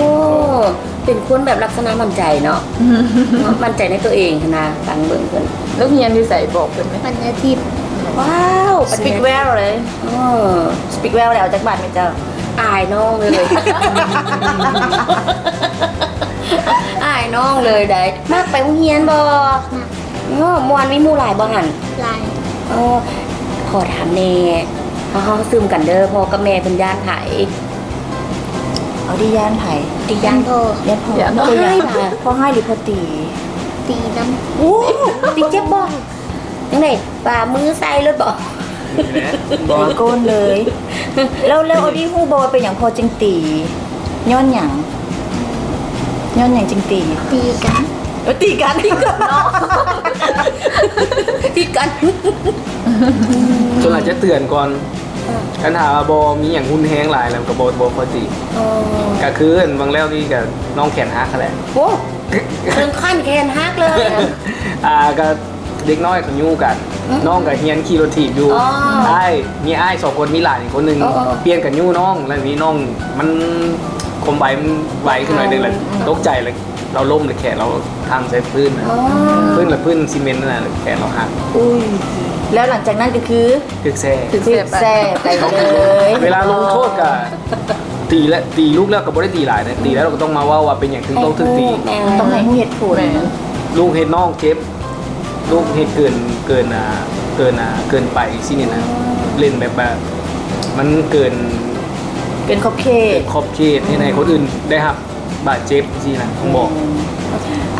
ເປັນຄົນແບບລັກສະນະໝັ້ນໃຈເນາະ ເນາະ ໝັ້ນໃຈໃນຕົວເອງຫັ້ນນະ ຟັງເບິ່ງເພິ່ນ. ລູກຮຽນຢູ່ໃສ? ບອກເພິ່ນແມ່. ບັນຍາທິບ. ວ້າວ ສະປີກແວວເລີຍ. ເອີ ສະປີກແວວແລ້ວ ຈັກບາດແມ່ເຈົ້າ? ອາຍນ້ອງເລີຍ ອາຍນ້ອງເລີຍໃດ໋. ມັກໄປໂຮງຮຽນບໍ່? ມັກ. ເນາະ ມ່ວນ ມີໝູ່ຫຼາຍບໍ່ຫັ້ນ? ຫຼາຍ. ເອີ ຂໍຖາມແດ່ ເຮົາ ເຮົາຊຶມກັນເດີ ພໍ່ກັບແມ່ເພິ່ນຢ້ານໃຜ? ເອົາ ດີຢ້ານໃຜ? ດີຢ້ານພໍ່. ຢ້ານພໍ່. ຢ້ານພໍ່. ພໍ່ຮ້າຍຫວາ? ພໍ່ຮ້າຍຫຼືພໍ່ຕີ? ຕີນຳ. ໂອ້ ຕີເຈັບບໍ່? ຈັ່ງໃດ ປາມືໃສ່ໂລດບໍ? ບໍ່ໂກນເລີຍ. ແລ້ວ ແລ້ວອອດີ້ຮູ້ບໍ່ວ່າເປັນຫຍັງພໍ່ຈຶ່ງຕີ? ຍ້ອນຫຍັງ? ຍ້ອນຫຍັງຈຶ່ງຕີ? ຕີກັນ. ເອີ ຕີກັນ. ຕີກັນເນາະ ຕີກັນ. ສ່ວນຫຼາຍຈະເຕືອນກ່ອນ. ເອີ ຄັນຖ້າວ່າບໍ່ມີຫຍັງຮຸນແຮງຫຼາຍແລ້ວກໍບໍ່ ບໍ່ຄ່ອຍຕີ. ເອີ ກໍຄືອັນຫວ່າງແລ້ວນີ້ກໍນ້ອງແຂນຫັກຫັ້ນແຫຼະ. ໂອ້ ເຖິງຂັ້ນແຂນຫັກເລີຍ. ອ່າ ກໍ ເດັກນ້ອຍເຂົາຍູ້ກັນ. ອືມ ນ້ອງກໍຮຽນຂີ່ລົດຖີບຢູ່. ອໍ ອ້າຍ ມີອ້າຍສອງຄົນ ມີຫຼານອີກຄົນໜຶ່ງ. ເອີໆ ປ່ຽນກັນຍູ້ນ້ອງ ແລ້ວນີ້ນ້ອງມັນຄວາມໄວມັນໄວຂຶ້ນໜ້ອຍໜຶ່ງ ແລ້ວ ອືມ ຕົກໃຈ ແລ້ວລາວລົ້ມ ແລ້ວແຂນລາວພັງໃສ່ພື້ນນະ. ອໍ ພື້ນລະພື້ນຊີເມັນນັ້ນນະ ແລ້ວແຂນລາວຫັກ. ອຸ້ຍ ແລ້ວຫຼັງຈາກນັ້ນກໍຄື ຖືກແຊ່ ຖືກແຊ່ໄປເລີຍ. ເວລາລົງໂທດກໍ ຕີແລະ ຕີລູກແລ້ວກໍບໍ່ໄດ້ຕີຫຼາຍນະ ຕີແລ້ວກໍຕ້ອງມາເວົ້າວ່າເປັນຫຍັງເຖິງຕ້ອງຖືກຕີ. ແມ່ນ ຕ້ອງໃຫ້ຮູ້ເຫດຜົນ. ແມ່ນ ລູກເຮັດນ້ອງເຈັບ ລູກເຮັດເກີນ ເກີນ ອ່າ ເກີນ ອ່າ ເກີນໄປຊີ້ນີ້ນະ. ອືມ ຫຼິ້ນແບບວ່າມັນເກີນ ເກີນຂອບເຂດ ເກີນຂອບເຂດ ເຮັດໃຫ້ຄົນອື່ນໄດ້ຮັບ ບາດເຈັບຊີ້ນະ ຕ້ອງບອກ. ອືມ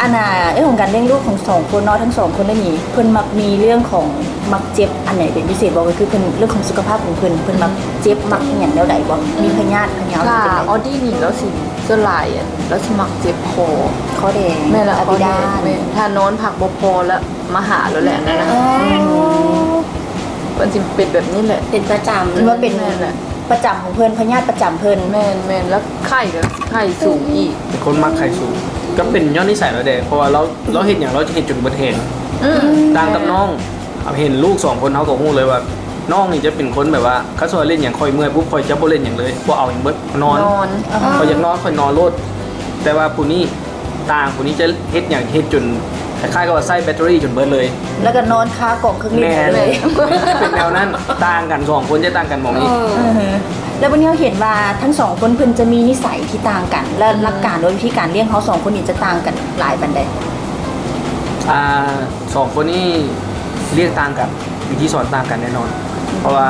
ອັນນ່າ ເອີ ຂອງການລ້ຽງລູກຂອງສອງຄົນເນາະ ທັງສອງຄົນເລີຍນີ້ ເພິ່ນມັກມີເລື່ອງຂອງມັກເຈັບອັນໃດເປັນພິເສດບໍ່? ກໍຄືເພິ່ນ ເລື່ອງຂອງສຸຂະພາບຂອງເພິ່ນ ເພິ່ນມັກເຈັບມັກອີ່ຫຍັງແນວໃດບໍ່? ອືມ ມີພະຍາດພະເຍົາ ຖ້າ ອອດີ້ນີ້ລາວຊິ ສ່ວນຫຼາຍລາວຊິມັກເຈັບຄໍ. ຄໍແດງ. ແມ່ນລະ ອາບິດາ. ແມ່ນ ຖ້ານອນພັກບໍ່ພໍລະມາຫາໂລດແຫຼະ ອັນນັ້ນນະ. ອໍ ເພິ່ນຊິເປັນແບບນີ້ແຫຼະ ເປັນປະຈຳ. ແມ່ນແຫຼະ ປະຈຳຂອງເພິ່ນ ພະຍາດປະຈຳເພິ່ນ. ແມ່ນໆ ແລ້ວໄຂ້ກໍໄຂ້ສູງອີກ. ເປັນຄົນມັກໄຂ້ສູງ ກໍເປັນຍ້ອນນິໄສລາວແດ່ ເພາະວ່າລາວ ລາວເຮັດຫຍັງລາວຈະເຮັດຈົນເບິດແຮງ. ອືມ ຕ່າງກັບນ້ອງ ເຮົາເຫັນລູກສອງຄົນເຮົາກໍຮູ້ເລີຍວ່າ ນ້ອງນີ້ຈະເປັນຄົນແບບວ່າ ຄັນສົມມຸດວ່າຫຼິ້ນຫຍັງຂ້ອຍເມື່ອຍປຸບ ຂ້ອຍຈະບໍ່ຫຼິ້ນຫຍັງເລີຍ ບໍ່ເອົາຫຍັງເບິດ ນອນ. ນອນ. ຂ້ອຍຢາກນອນ ຂ້ອຍນອນໂລດ. ແຕ່ວ່າຜູ້ນີ້ ຕ່າງຜູ້ນີ້ຈະເຮັດຫຍັງເຮັດຈົນຄ້າຍໆກັບວ່າໃຊ້ແບັດເຕີຣີຈົນເບິດເລີຍ ແລ້ວກໍນອນຄາກອງເຄື່ອງຫຼິ້ນ. ແມ່ນ ເລີຍ ເປັນແນວນັ້ນ. ຕ່າງກັນ ສອງຄົນຈະຕ່າງກັນໝ່ອງນີ້. ເອີ ແລ້ວບັດນີ້ເຮົາເຫັນວ່າທັງສອງຄົນເພິ່ນຈະມີນິໄສທີ່ຕ່າງກັນ ແລະ ອືມ ຫຼັກການ ຫຼື ວິທີການລ້ຽງເຮົາສອງຄົນນີ້ຈະຕ່າງກັນຫຼາຍປານໃດ? ອ່າ ສອງຄົນນີ້ລ້ຽງຕ່າງກັນ ວິທີສອນຕ່າງກັນແນ່ນອນ ເພາະວ່າ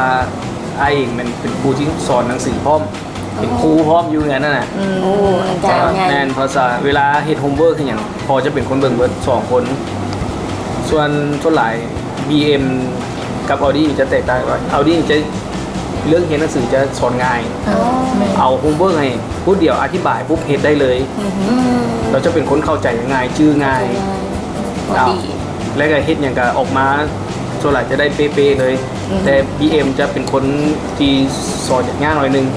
ອ້າຍເອງແມ່ນເປັນຜູ້ທີ່ສອນໜັງສືພ້ອມ ເປັນຄູພ້ອມຢູ່ເຮືອນນັ້ນນະ. ອືມ ໂອ້ ອາຈານໃຫຍ່. ແມ່ນ ເພາະສະ ເວລາເຮັດໂຮມເວີກເຮັດຫຍັງ ພໍ່ຈະເປັນຄົນເບິ່ງເບິດສອງຄົນ. ສ່ວນ ສ່ວນຫຼາຍ ບີເອັມ ກັບອອດີ້ຈະແຕກຕ່າງກັນ. ອອດີ້ຈະ ເລື່ອງຮຽນໜັງສືຈະສອນງ່າຍ. ອໍ ແມ່ນ ເອົາໂຮມເວີກໃຫ້ພຸດດຽວ ອະທິບາຍປຸບເຮັດໄດ້ເລີຍ. ອືມ ແລ້ວຈະເປັນຄົນເຂົ້າໃຈງ່າຍ ຈື່ງ່າຍ. ເຂົ້າໃຈງ່າຍ ແລ້ວກໍເຮັດຫຍັງກໍອອກມາ ສ່ວນຫຼາຍຈະໄດ້ເປະໆເລີຍ. ອືມ ແຕ່ ບີເອັມ ຈະເປັນຄົນທີ່ສອນຍາກໜ້ອຍໜຶ່ງ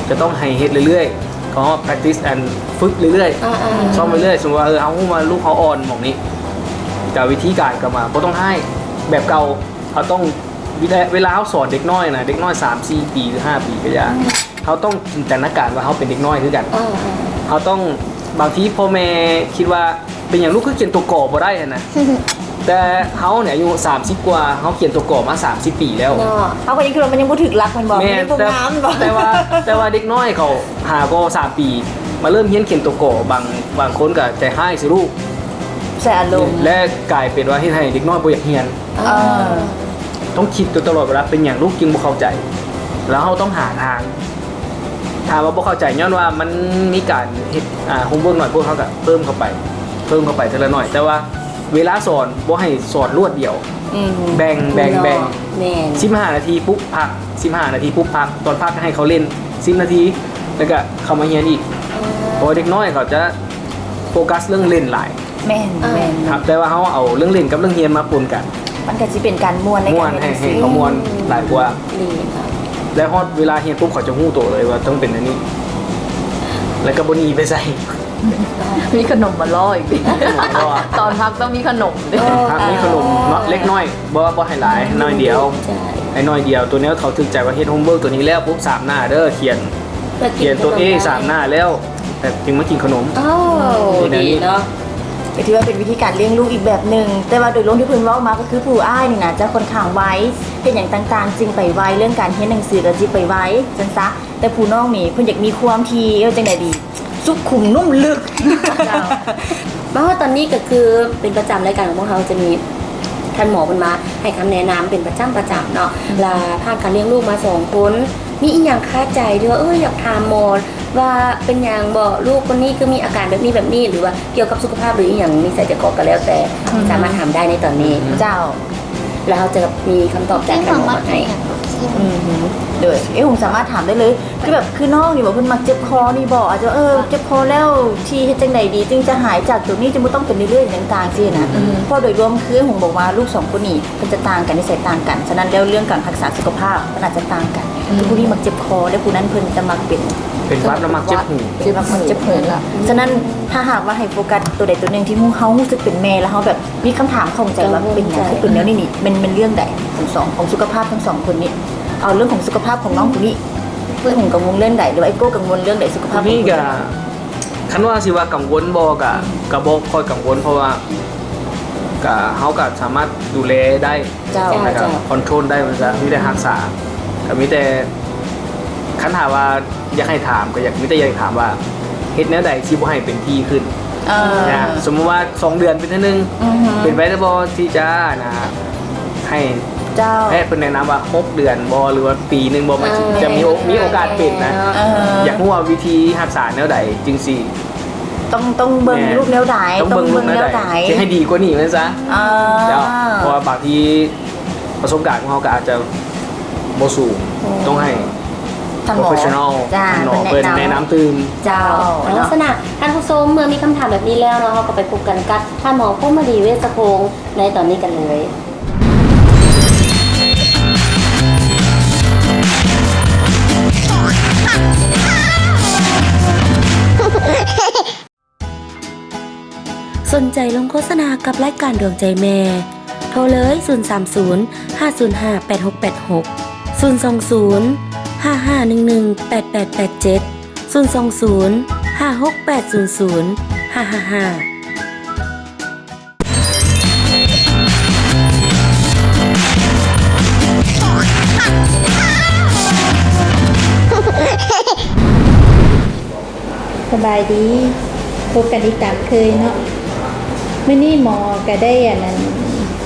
ຈະຕ້ອງໃຫ້ເຮັດເລື້ອຍໆ ເຂົາ practice and ຝຶກເລື້ອຍໆ ອ່າໆ ຊ້ອມເລື້ອຍໆ. ສົມມຸດວ່າ ເອີ ເຮົາຮູ້ວ່າລູກເຮົາອ່ອນໝ່ອງນີ້ ກະວິທີການກໍມາ ບໍ່ຕ້ອງຮ້າຍແບບເກົ່າ. ເຮົາຕ້ອງ ເວລາ ເວລາເຮົາສອນເດັກນ້ອຍນະ ເດັກນ້ອຍສາມສີ່ປີ ຫຼື ຫ້າປີກໍຢ່າ ອືມ ເຮົາຕ້ອງຈິນຕະນາການວ່າເຮົາເປັນເດັກນ້ອຍຄືກັນ. ເອີໆ ເຮົາຕ້ອງ ບາງທີພໍ່ແມ່ຄິດວ່າ ເປັນຫຍັງລູກຄືຂຽນຕົວ ກ ບໍ່ໄດ້ຫັ້ນນະ. ແຕ່ເຮົານີ້ອາຍຸສາມສິບກວ່າ ເຮົາຂຽນຕົວ ກ ມາສາມສິບປີແລ້ວເນາະ. ເຮົາກໍຍັງຄິດວ່າມັນຍັງບໍ່ຖືກຫຼັກແມ່ນບໍ່? ແມ່ນ ມັນຍັງບໍ່ງາມບໍ່? ແຕ່ ແຕ່ວ່າ ແຕ່ວ່າເດັກນ້ອຍເຂົາ ຫ້າກໍສາມປີ ມາເລີ່ມຮຽນຂຽນຕົວ ກ ບາງ ບາງຄົນກໍໃຈຮ້າຍໃສ່ລູກ ໃສ່ອາລົມ ແລະ ກາຍເປັນວ່າເຮັດໃຫ້ເດັກນ້ອຍບໍ່ຢາກຮຽນ. ເອີ ຕ້ອງຄິດຢູ່ຕະຫຼອດເວລາ ເປັນຫຍັງລູກຈຶ່ງບໍ່ເຂົ້າໃຈ ແລ້ວເຮົາຕ້ອງຫາທາງ. ຖ້າວ່າບໍ່ເຂົ້າໃຈ ຍ້ອນວ່າມັນມີການເຮັດ ອ່າ ໂຮມເວີກໜ້ອຍໂພດ ເຮົາກໍເພີ່ມເຂົ້າໄປ ເພີ່ມເຂົ້າໄປເທື່ອລະໜ້ອຍ. ແຕ່ວ່າເວລາສອນ ບໍ່ໃຫ້ສອນລວດດຽວ. ອືມ ແບ່ງ ແບ່ງ ເນາະ ແບ່ງ. ແມ່ນ ສິບຫ້ານາທີປຸບພັກ ສິບຫ້ານາທີປຸບພັກ ຕອນພັກໃຫ້ເຂົາຫຼິ້ນສິບນາທີ ແລ້ວກໍເຂົ້າມາຮຽນອີກ. ເອີ ເພາະວ່າເດັກນ້ອຍເຂົາຈະໂຟກັສເລື່ອງຫຼິ້ນຫຼາຍ. ແມ່ນ ອ່າ ແມ່ນ ແຕ່ວ່າເຮົາເອົາເລື່ອງຫຼິ້ນກັບເລື່ອງຮຽນມາປົນກັນ ມັນກໍຊິເປັນການມ່ວນໃນການຮຽນໜັງສື ມ່ວນໃຫ້ ໃຫ້ເຂົາມ່ວນຫຼາຍກວ່າ. ແລະ ຮອດເວລາຮຽນປຸບ ເຂົາຈະຮູ້ໂຕເລີຍວ່າຕ້ອງເປັນແນວນີ້ ແລ້ວກໍບໍ່ໜີໄປໃສ. ມີຂະໜົມມາລໍອີກ ຕອນພັກຕ້ອງມີຂະໜົມເດ້ ເອີ ພັກມີຂະໜົມເນາະ ເລັກນ້ອຍ ບໍ່ ບໍ່ໃຫ້ຫຼາຍ ໜ້ອຍດຽວ ໃຫ້ໜ້ອຍດຽວ ໂຕແນວເຂົາຖືກໃຈວ່າເຮັດໂຮມເວີກໂຕນີ້ແລ້ວປຸບ ສາມໜ້າເດີ ຂຽນ ຂຽນໂຕເອ ສາມໜ້າແລ້ວ ແລ້ວຈຶ່ງມາກິນຂະໜົມ. ໂອ້ ດີເນາະ ກໍຖືວ່າເປັນວິທີການລ້ຽງລູກອີກແບບໜຶ່ງ ແຕ່ວ່າໂດຍລວມທີ່ເພິ່ນເວົ້າມາ ກໍຄືຜູ້ອ້າຍນີ້ນະຈະຄ່ອນຂ້າງໄວ ເຮັດຫຍັງຕ່າງໆຈຶ່ງໄປໄວ ເລື່ອງການຮຽນໜັງສືກໍຊິໄປໄວ ຊັ້ນຊະ. ແຕ່ຜູ້ນ້ອງນີ້ເພິ່ນຢາກມີຄວາມທີ່ ເອີ້ນຈັ່ງໃດດີ ສຸກຂຸມນຸ້ມເລິກ. ເຈົ້າ ມາຮອດຕອນນີ້ກໍຄືເປັນປະຈຳ ລາຍການຂອງພວກເຮົາຈະມີທ່ານໝໍເພິ່ນມາໃຫ້ຄຳແນະນຳເປັນປະຈຳ ປະຈຳເນາະ ອືມ ລະຜ່ານການລ້ຽງລູກມາສອງຄົນ ມີອີ່ຫຍັງຄາໃຈທີ່ວ່າ ເອີ ຢາກຖາມໝໍວ່າເປັນຫຍັງບໍ ລູກຄົນນີ້ຄືມີອາການແບບນີ້ ແບບນີ້ ຫຼືວ່າກ່ຽວກັບສຸຂະພາບ ຫຼືອີ່ຫຍັງ ມີໄສຈະເກາະກໍແລ້ວແຕ່ ອືມ ສາມາດຖາມໄດ້ໃນຕອນນີ້. ເຈົ້າ ແລ້ວເຮົາຈະມີຄຳຕອບຈາກທ່ານໝໍມາໃຫ້. ອືມ ໂດຍ ເອ ຫຸງສາມາດຖາມໄດ້ເລີຍ ຄືແບບ ຄືນ້ອງນີ້ບໍ ເພິ່ນມັກເຈັບຄໍນີ້ບໍ ອາດຈະ ເອີ ເຈັບຄໍແລ້ວ ທີ່ເຮັດຈັ່ງໃດດີ ຈຶ່ງຈະຫາຍຈາກໂຕນີ້ ຈຶ່ງບໍ່ຕ້ອງເປັນເລື້ອຍໆ ຫຍັງຕ່າງໆ ຊີ້ນະ. ອືມ ເພາະໂດຍລວມຄື ຫຸງບອກວ່າ ລູກສອງຄົນນີ້ ເພິ່ນຈະຕ່າງກັນ ນິໄສຕ່າງກັນ ສະນັ້ນແລ້ວ ເລື່ອງການຮັກສາສຸຂະພາບ ມັນອາດຈະຕ່າງກັນ ອືມ ຄືຜູ້ນີ້ມັກເຈັບຄໍ ແລະ ຜູ້ນັ້ນເພິ່ນຈະມັກເປັນ ເປັນຫວັດ ແລ້ວມັກເຈັບຫູ ເຈັບ ມັກເຈັບຫູ. ສະນັ້ນ ຖ້າຫາກວ່າໃຫ້ໂຟກັສໂຕໃດໂຕໜຶ່ງທີ່ເຮົາ ເຮົາຮູ້ສຶກເປັນແມ່ ແລ້ວເຮົາແບບ ມີຄຳຖາມຂ້ອງໃຈວ່າ ເປັນຫຍັງຄືເປັນແນວນີ້ນີ້ ແມ່ນ ແມ່ນເລື່ອງໃດ ຂອງສອງ ຂອງສຸຂະພາບທັງສອງຄົນນີ້ ເອົາເລື່ອງຂອງສຸຂະພາບຂອງນ້ອງຜູ້ນີ້ ເພິ່ນຫຸງກັງວົນເລື່ອງໃດ ຫຼືວ່າອ້າຍໂກ້ກັງວົນເລື່ອງໃດ ສຸຂະພາບຂອງ ນີ້ກະ ຄັນວ່າຊິວ່າກັງວົນບໍ່ ກະ ກະບໍ່ຄ່ອຍກັງວົນ ເພາະວ່າ ກະ ເຮົາກະສາມາດດູແລໄດ້ ເຈົ້າ ແລ້ວກະ ເຈົ້າ ຄອນໂທຣນໄດ້ ວ່າຊັ້ນ ມີແຕ່ຮັກສາ ກະມີແຕ່ ຄັນຖ້າວ່າ ຢາກໃຫ້ຖາມ ກໍຢາກ ມີແຕ່ຢາກຖາມວ່າ ເຮັດແນວໃດຊິບໍ່ໃຫ້ເປັນທີ່ຂຶ້ນ? ເອີ ນະ ສົມມຸດວ່າສອງເດືອນເປັນເທື່ອໜຶ່ງ ອືຮຶ ເປັນໄປໄດ້ບໍ່ທີ່ຈະ ນະ ໃຫ້ ເຈົ້າ ແພດເພິ່ນແນະນຳວ່າຫົກເດືອນບໍ່ ຫຼືວ່າປີໜຶ່ງບໍ່ ມັນ ເອີ ຈະມີໂອ ມີໂອກາດເປັນນະ? ເອີ ຢາກຮູ້ວ່າວິທີຮັກສາແນວໃດຈຶ່ງຊິ ຕ້ອງ ຕ້ອງເບິ່ງ ແມ່ນ ລູກແນວໃດ ຕ້ອງເບິ່ງລູກແນວໃດ ຕ້ອງເບິ່ງແນວໃດ ຊິໃຫ້ດີກວ່ານີ້ແມ່ນຊະ? ເອີ ເຈົ້າ ເພາະວ່າບາງທີ ປະສົບການຂອງເຮົາກໍອາດຈະບໍ່ສູງ ໂອ້ ຕ້ອງໃຫ້ ທ່ານໝໍ ໂປຣເຟສຊັນນໍ ເຈົ້າ ທ່ານໝໍເພິ່ນແນະນຳ ເພິ່ນແນະນຳຕື່ມ ເຈົ້າ ເຈົ້າ ເນາະ ເນາະ ສະນັ້ນ ທ່ານຜູ້ຊົມ ເມື່ອມີຄຳຖາມແບບນີ້ແລ້ວເນາະ ເຮົາກໍໄປພົບກັນກັບທ່ານໝໍ ພົມມະດີ ເວດສະພົງ ໃນຕອນນີ້ກັນເລີຍ. ສົນໃຈລົງໂຄສະນາກັບລາຍການດວງໃຈແມ່ ໂທເລີຍ ສູນສາມສູນ ຫ້າສູນຫ້າ ແປດຫົກແປດຫົກ, ສູນສອງສູນ ຫ້າຫ້າໜຶ່ງໜຶ່ງ ແປດແປດແປດເຈັດ, ສູນສອງສູນ ຫ້າຫົກແປດສູນສູນ ຫ້າຫ້າຫ້າ. ສະບາຍດີ ພົບກັນອີກຕາມເຄີຍເນາະ. ມື້ນີ້ໝໍກະໄດ້ ອັນນັ້ນ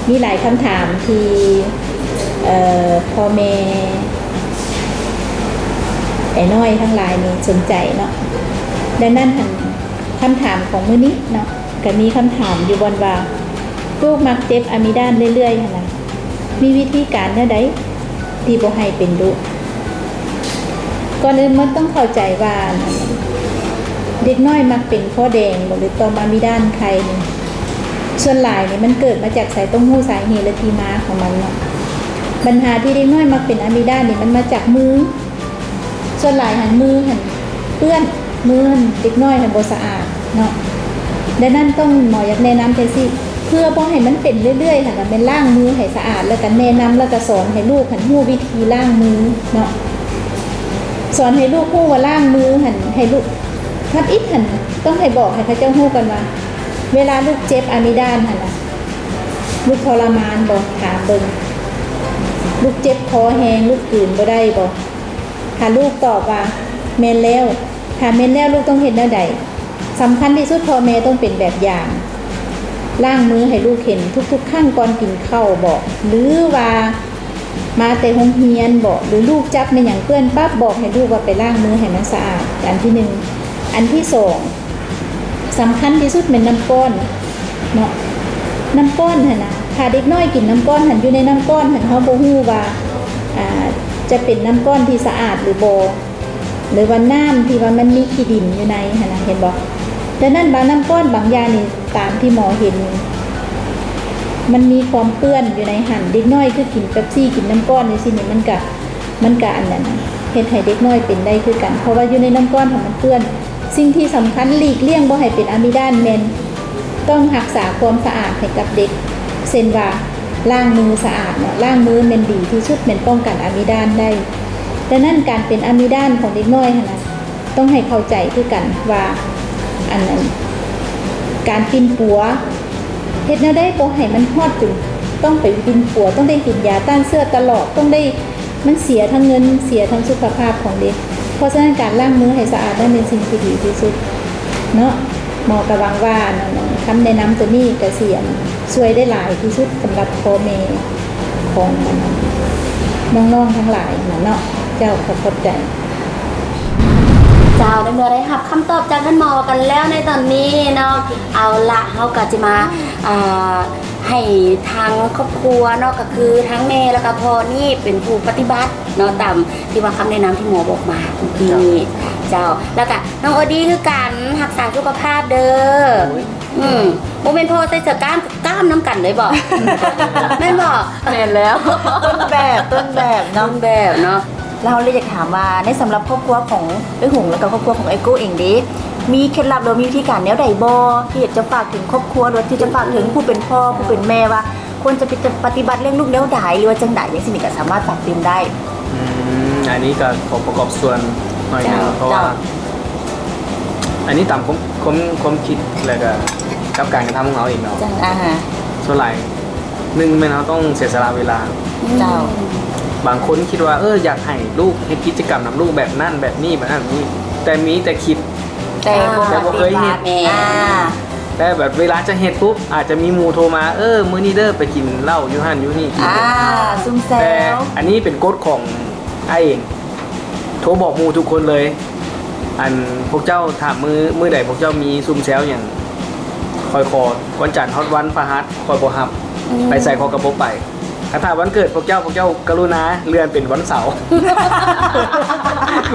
ມີຫຼາຍຄຳຖາມທີ່ ເອີ ພໍ່ແມ່ໄອ້ນ້ອຍທັງຫຼາຍນີ້ສົນໃຈເນາະ. ດັ່ງນັ້ນຫັ້ນ ຄຳຖາມຂອງມື້ນີ້ເນາະ ກະມີຄຳຖາມຢູ່ບ່ອນວ່າ ລູກມັກເຈັບອາມິດານເລື້ອຍໆຫັ້ນນະ ມີວິທີການແນວໃດທີ່ບໍ່ໃຫ້ເປັນດຸ? ກ່ອນອື່ນໝົດຕ້ອງເຂົ້າໃຈວ່າ ເດັກນ້ອຍມັກເປັນຄໍແດງບໍ ຫຼືຕ່ອມອາມິດານໄຂ່ນີ້ ສ່ວນຫຼາຍນີ້ມັນເກີດມາຈາກໃສ? ຕ້ອງຮູ້ສາເຫດ ແລະ ທີ່ມາຂອງມັນເນາະ. ບັນຫາທີ່ເດັກນ້ອຍມັກເປັນອາມິດານນີ້ ມັນມາຈາກມື ສ່ວນຫຼາຍຫັ້ນມືຫັ້ນເປື້ອນ ມືຫັ້ນເດັກນ້ອຍຫັ້ນບໍ່ສະອາດເນາະ. ດັ່ງນັ້ນຕ້ອງ ໝໍຢາກແນະນຳຈັ່ງຊີ້ ເພື່ອບໍ່ໃຫ້ມັນເປັນເລື້ອຍໆຫັ້ນນະ ແມ່ນລ້າງມືໃຫ້ສະອາດ ແລ້ວກະແນະນຳ ແລ້ວກະສອນໃຫ້ລູກຫັ້ນຮູ້ວິທີລ້າງມືເນາະ. ສອນໃຫ້ລູກຮູ້ວ່າລ້າງມືຫັ້ນ ໃຫ້ລູກ ທຳອິດຫັ້ນ ຕ້ອງໃຫ້ບອກໃຫ້ເຂົາເຈົ້າຮູ້ກ່ອນວ່າ ເວລາລູກເຈັບອາມິດານຫັ້ນນະ ລູກທໍລະມານບໍ່? ຖາມເບິ່ງ ລູກເຈັບຄໍແຮງ ລູກກືນບໍ່ໄດ້ບໍ່? ຖ້າລູກຕອບວ່າແມ່ນແລ້ວ ຖ້າແມ່ນແລ້ວລູກຕ້ອງເຮັດແນວໃດ? ສຳຄັນທີ່ສຸດ ພໍ່ແມ່ຕ້ອງເປັນແບບຢ່າງ ລ້າງມືໃຫ້ລູກເຫັນທຸກໆຄັ້ງກ່ອນກິນເຂົ້າບໍ ຫຼືວ່າມາແຕ່ໂຮງຮຽນບໍ ຫຼືລູກຈັບແມ່ນຫຍັງເປື້ອນປັບ ບອກໃຫ້ລູກວ່າໄປລ້າງມືໃຫ້ມັນສະອາດ ອັນທີໜຶ່ງ. ອັນທີສອງ ສຳຄັນທີ່ສຸດແມ່ນນ້ຳກ້ອນເນາະ ນ້ຳກ້ອນຫັ້ນນະ ຖ້າເດັກນ້ອຍກິນນ້ຳກ້ອນຫັ້ນ ຢູ່ໃນນ້ຳກ້ອນຫັ້ນ ເຮົາບໍ່ຮູ້ວ່າ ອ່າ ຈະເປັນນ້ຳກ້ອນທີ່ສະອາດຫຼືບໍ່ ຫຼືວ່ານ້ຳທີ່ວ່າມັນມີຂີ້ດິນຢູ່ໃນຫັ້ນນະ ເຫັນບໍ່? ດັ່ງນັ້ນບາງ ນ້ຳກ້ອນບາງຢ່າງນີ້ ຕາມທີ່ໝໍເຫັນນີ້ ມັນມີຄວາມເປື້ອນຢູ່ໃນຫັ້ນ ເດັກນ້ອຍຄືກິນເປັບຊີ ກິນນ້ຳກ້ອນຈັ່ງຊີ້ນີ້ ມັນກະ ມັນກະອັນນັ້ນ ເຮັດໃຫ້ເດັກນ້ອຍເປັນໄດ້ຄືກັນ ເພາະວ່າຢູ່ໃນນ້ຳກ້ອນຫັ້ນມັນເປື້ອນ. ສິ່ງທີ່ສຳຄັນ ຫຼີກລ່ຽງບໍ່ໃຫ້ເປັນອາມິດານ ແມ່ນຕ້ອງຮັກສາຄວາມສະອາດໃຫ້ກັບເດັກ ເຊັ່ນວ່າ ລ້າງມືສະອາດເນາະ, ລ້າງມືແມ່ນດີທີ່ສຸດ ແມ່ນປ້ອງກັນອາມິດານໄດ້. ດັ່ງນັ້ນ ການເປັນອາມິດານຂອງເດັກນ້ອຍຫັ້ນນະ ຕ້ອງໃຫ້ເຂົ້າໃຈຄືກັນວ່າ ອັນນັ້ນ ການປິ່ນປົວ ເຮັດແນວໃດບໍ່ໃຫ້ມັນຮອດຈົນຕ້ອງໄປປິ່ນປົວ, ຕ້ອງໄດ້ກິນຢາຕ້ານເຊື້ອຕະຫຼອດ, ຕ້ອງໄດ້ ມັນເສຍທັງເງິນ ເສຍທັງສຸຂະພາບຂອງເດັກ. ເພາະສະນັ້ນ ການລ້າງມືໃຫ້ສະອາດນັ້ນເປັນສິ່ງທີ່ດີທີ່ສຸດເນາະ. ໝໍກະຫວັງວ່າ ອັນນັ້ນ ຄຳແນະນຳໂຕນີ້ກະຊິ ອັນ ຊ່ວຍໄດ້ຫຼາຍທີ່ສຸດສຳລັບພໍ່ແມ່ຂອງ ອັນ ນ້ອງໆທັງຫຼາຍຫັ້ນນະເນາະ. ເຈົ້າ ຂໍຂອບໃຈ. ເຈົ້າ ໃນເມື່ອໄດ້ຮັບຄຳຕອບຈາກທ່ານໝໍກັນແລ້ວໃນຕອນນີ້ເນາະ, ເອົາລະ ເຮົາກະຈະມາ ອ່າ ໃຫ້ທາງຄອບຄົວເນາະ ກໍຄືທັງແມ່ແລ້ວກໍພໍ່ນີ້ເປັນຜູ້ປະຕິບັດເນາະ ຕາມທີ່ວ່າຄຳແນະນຳທີ່ໝໍບອກມາເມື່ອກີ້ນີ້. ເຈົ້າ ແລ້ວກໍນ້ອງໂອດີຄືກັນ ຮັກສາສຸຂະພາບເດີ. ໂອ້ຍ ອືມ ບໍ່ແມ່ນພໍ່ໃສ່ເສື້ອກ້າມ ກ້າມນຳກັນເລີຍບໍ? ແມ່ນບໍ? ແມ່ນແລ້ວ ຕົ້ນແບບ ຕົ້ນແບບເນາະ ຕົ້ນແບບເນາະ. ແລ້ວເຮົາເລີຍຢາກຖາມວ່າ ໃນສຳລັບຄອບຄົວຂອງເອື້ອຍຫົງ ແລ້ວກໍຄອບຄົວຂອງອ້າຍໂກ້ເອງເດ ມີເຄັດລັບ ຫຼື ມີວິທີການແນວໃດບໍ່ ທີ່ຈະຝາກເຖິງຄອບຄົວ ຫຼື ທີ່ຈະຝາກເຖິງຜູ້ເປັນພໍ່ ຜູ້ເປັນແມ່ວ່າ ຄວນຈະປະຕິບັດລ້ຽງລູກແນວໃດ ຫຼືວ່າຈັ່ງໃດ ຈັ່ງຊີ້ນີ້ກໍສາມາດຝາກຕື່ມໄດ້? ອືມ ອັນນີ້ກໍຂໍປະກອບສ່ວນໜ້ອຍໜຶ່ງ ເຈົ້າ ເພາະວ່າ ເຈົ້າ ອັນນີ້ຕາມຄວາມ ຄວາມ ຄວາມຄິດ ແລ້ວກໍກັບການກະທຳຂອງເຮົາເອງເນາະ. ເຈົ້າ ອ່າຮະ ສ່ວນຫຼາຍ ໜຶ່ງແມ່ນເຮົາຕ້ອງເສຍສະຫຼະເວລາ. ເຈົ້າ ບາງຄົນຄິດວ່າ ເອີ ຢາກໃຫ້ລູກເຮັດກິດຈະກຳນຳລູກແບບນັ້ນແບບນີ້ ແບບນັ້ນແບບນີ້ ແຕ່ມີແຕ່ຄິດ ແຕ່ບໍ່ ແຕ່ບໍ່ເຄີຍເຮັດ. ແມ່ນ ອ່າ ແຕ່ແບບເວລາຈະເຮັດປຸບ ອາດຈະມີໝູ່ໂທມາ ເອີ ມື້ນີ້ເດີ ໄປກິນເຫຼົ້າຢູ່ຫັ້ນຢູ່ນີ້. ອ່າ ຊຸມແຊວ. ແຕ່ອັນນີ້ເປັນກົດຂອງອ້າຍເອງ ໂທບອກໝູ່ທຸກຄົນເລີຍ ອັນ ພວກເຈົ້າຖ້າມື້ ມື້ໃດພວກເຈົ້າມີຊຸມແຊວຫຍັງ ຂ້ອຍຂໍ ວັນຈັນຮອດວັນພະຫັດ ຂ້ອຍບໍ່ຮັບ. ອືມ ໄປໃສຂ້ອຍກໍບໍ່ໄປ. ຄັນຖ້າວັນເກີດພວກເຈົ້າ ພວກເຈົ້າກະລຸນາເລື່ອນເປັນວັນເສົາ.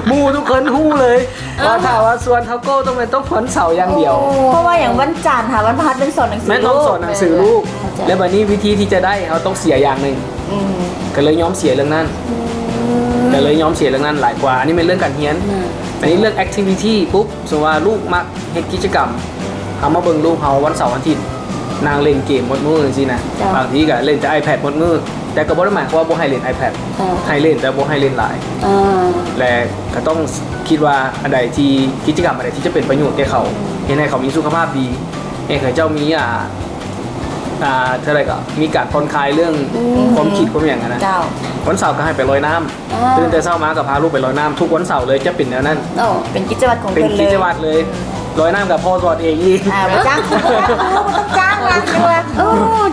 ໝູ່ທຸກຄົນຮູ້ເລີຍ ເອີ ວ່າຖ້າວ່າຊວນເທົ່າໂກ້ຕ້ອງແມ່ນຕ້ອງວັນເສົາຢ່າງດຽວ. ໂອ້ ເພາະວ່າຫຍັງ ວັນຈັນຫາວັນພະຫັດແມ່ນສອນໜັງສື ແມ່ນຕ້ອງສອນໜັງສືລູກ. ເຂົ້າໃຈ. ແລ້ວບັດນີ້ວິທີທີ່ຈະໄດ້ ເຮົາຕ້ອງເສຍຢ່າງໜຶ່ງ. ອືມ ກໍເລີຍຍອມເສຍເລື່ອງນັ້ນ. ອືມ ກໍເລີຍຍອມເສຍເລື່ອງນັ້ນຫຼາຍກວ່າ. ອັນນີ້ແມ່ນເລື່ອງການຮຽນ. ອືມ ອັນນີ້ເລື່ອງ activity ປຸບ ສົມມຸດວ່າລູກມັກເຮັດກິດຈະກຳ ເຮົາມາເບິ່ງລູກເຮົາວັນເສົາວັນອາທິດ ນັ່ງຫຼິ້ນເກມໝົດມື້ຈັ່ງຊີ້ນະ. ເຈົ້າ ບາງທີກໍຫຼິ້ນແຕ່ iPad ໝົດມື້ ແຕ່ກໍບໍ່ໄດ້ໝາຍຄວາມວ່າບໍ່ໃຫ້ຫຼິ້ນ iPad. ເຈົ້າ ໃຫ້ຫຼິ້ນ ແຕ່ບໍ່ໃຫ້ຫຼິ້ນຫຼາຍ. ອ່າ ແລະ ກໍຕ້ອງຄິດວ່າອັນໃດທີ່ ກິດຈະກຳອັນໃດທີ່ຈະເປັນປະໂຫຍດແກ່ເຂົາ ອືມ ເຮັດໃຫ້ເຂົາມີສຸຂະພາບດີ ເຮັດໃຫ້ເຂົາເຈົ້າມີ ອ່າ ອ່າ ເທົ່າໃດກໍມີການຜ່ອນຄາຍເລື່ອງ ອືມ ຄວາມຄິດຄວາມຫຍັງຫັ້ນນະ. ເຈົ້າ ວັນເສົາກໍໃຫ້ໄປລອຍນ້ຳ. ອ່າ ຕື່ນແຕ່ເຊົ້າມາກໍພາລູກໄປລອຍນ້ຳ ທຸກວັນເສົາເລີຍ ຈະເປັນແນວນັ້ນ. ໂອ້ ເປັນກິດຈະວັດຂອງເພິ່ນເລີຍ ເປັນກິດຈະວັດເລີຍ. ອືມ ລອຍນ້ຳກໍພໍ່ສອນເອງອີກ. ອ່າ ບໍ່ຈ້າງ ບໍ່ຕ້ອງຈ້າງນະ. ໂອ້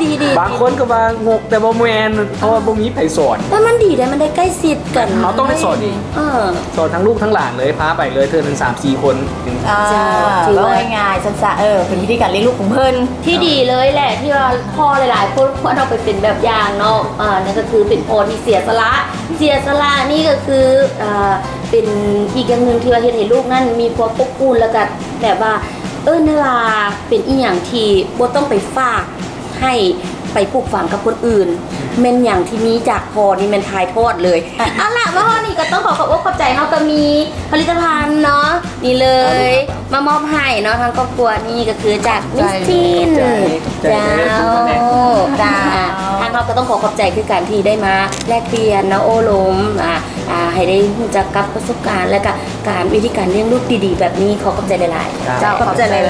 ດີໆ ບາງຄົນກໍວ່າງົກ ແຕ່ບໍ່ແມ່ນ ເພາະວ່າບໍ່ມີໃຜສອນ. ແຕ່ມັນດີເດ້ ມັນໄດ້ໃກ້ຊິດກັນ ເຮົາຕ້ອງໄດ້ສອນເອງ. ເອີ ສອນທັງລູກທັງຫຼານເລີຍ ພາໄປເລີຍ ເທື່ອໜຶ່ງສາມສີ່ຄົນ. ອ່າ ເຈົ້າ ຖືວ່າ ເວົ້າງ່າຍໆ ຊັ້ນຊະ ເອີ ເປັນວິທີການລ້ຽງລູກຂອງເພິ່ນ ທີ່ດີເລີຍແຫຼະ ທີ່ວ່າພໍ່ຫຼາຍໆຄົນຄວນເອົາໄປເປັນແບບຢ່າງເນາະ. ອ່າ ນັ້ນກໍຄືເປັນພໍ່ທີ່ເສຍສະຫຼະ ເສຍສະຫຼະນີ້ກໍຄື ອ່າ ເປັນອີກຢ່າງໜຶ່ງທີ່ວ່າເຮັດໃຫ້ລູກນັ້ນມີຄວາມອົບອຸ່ນ ແລ້ວກໍແບບວ່າ ເອີ ນັ້ນລະ ເປັນອີ່ຫຍັງທີ່ບໍ່ຕ້ອງໄປຝາກໃຫ້ໄປຜູກຝັງກັບຄົນອື່ນ ແມ່ນຫຍັງທີ່ມີຈາກພໍ່ນີ້ແມ່ນຖ່າຍທອດເລີຍ. ເອົາລະ ມາຮອດນີ້ກໍຕ້ອງຂໍຂອບອົກຂອບໃຈ ເຮົາກໍມີຜະລິດຕະພັນເນາະ ນີ້ເລີຍ ມາມອບໃຫ້ເນາະ ທາງຄອບຄົວນີ້ກໍຄືຈາກ Miss Teen. ເຈົ້າ ເຈົ້າ ທາງເຮົາກໍຕ້ອງຂໍຂອບໃຈຄືກັນທີ່ໄດ້ມາແລກປ່ຽນເນາະ ໂອ້ລົມ ອ່າ ອ່າ ໃຫ້ໄດ້ຮູ້ຈັກກັບປະສົບການ ແລະກະການ ວິທີການລ້ຽງລູກດີໆແບບນີ້. ຂໍຂອບໃຈຫຼາຍໆ. ເຈົ້າ ຂອບໃຈຫຼາຍໆ.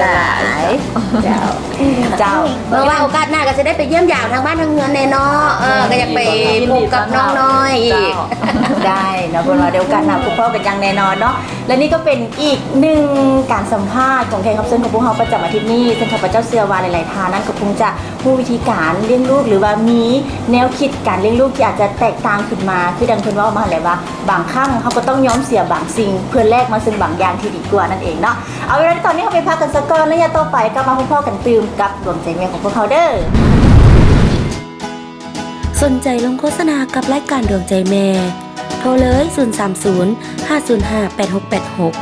ເຈົ້າ ເຈົ້າ ຫວັງວ່າໂອກາດໜ້າກໍຈະໄດ້ໄປຢ້ຽມຢາມທາງບ້ານທາງເຮືອນແດ່ເນາະ. ເອີ ກໍຢາກໄປພົບກັບນ້ອງນ້ອຍອີກ. ໄດ້ເນາະ ເພິ່ນວ່າໄດ້ໂອກາດໜ້າພົບພໍ້ກັນຢ່າງແນ່ນອນເນາະ. ແລະນີ້ກໍເປັນອີກໜຶ່ງການສຳພາດຂອງແຂກຮັບເຊີນຂອງພວກເຮົາປະຈຳອາທິດນີ້ ເຊິ່ງຂ້າພະເຈົ້າເຊື່ອວ່າຫຼາຍໆທ່ານນັ້ນກໍຄົງຈະຮູ້ວິທີການລ້ຽງລູກ ຫຼືວ່າມີແນວຄິດການລ້ຽງລູກທີ່ອາດຈະແຕກຕ່າງຂຶ້ນມາ ຄືດັ່ງເພິ່ນເວົ້າມາຫັ້ນແຫຼະວ່າ ບາງຄັ້ງເຮົາກໍຕ້ອງຍອມເສຍບາງສິ່ງ ເພື່ອແລກມາເຊິ່ງບາງຢ່າງທີ່ດີກວ່ານັ້ນເອງເນາະ. ເອົາເວລາໃນຕອນນີ້ເຮົາໄປພັກກັນສາກ່ອນ ໄລຍະຕໍ່ໄປກັບມາພົບພໍ້ກັນຕື່ມກັບດວງໃຈແມ່ຂອງພວກເຮົາເດີ້. ສົນໃຈລົງໂຄສະນາກັບລາຍການດວງໃຈແມ່? ໂທເລີຍ ສູນສາມສູນ ຫ້າສູນຫ້າ ແປດຫົກແປດຫົກ,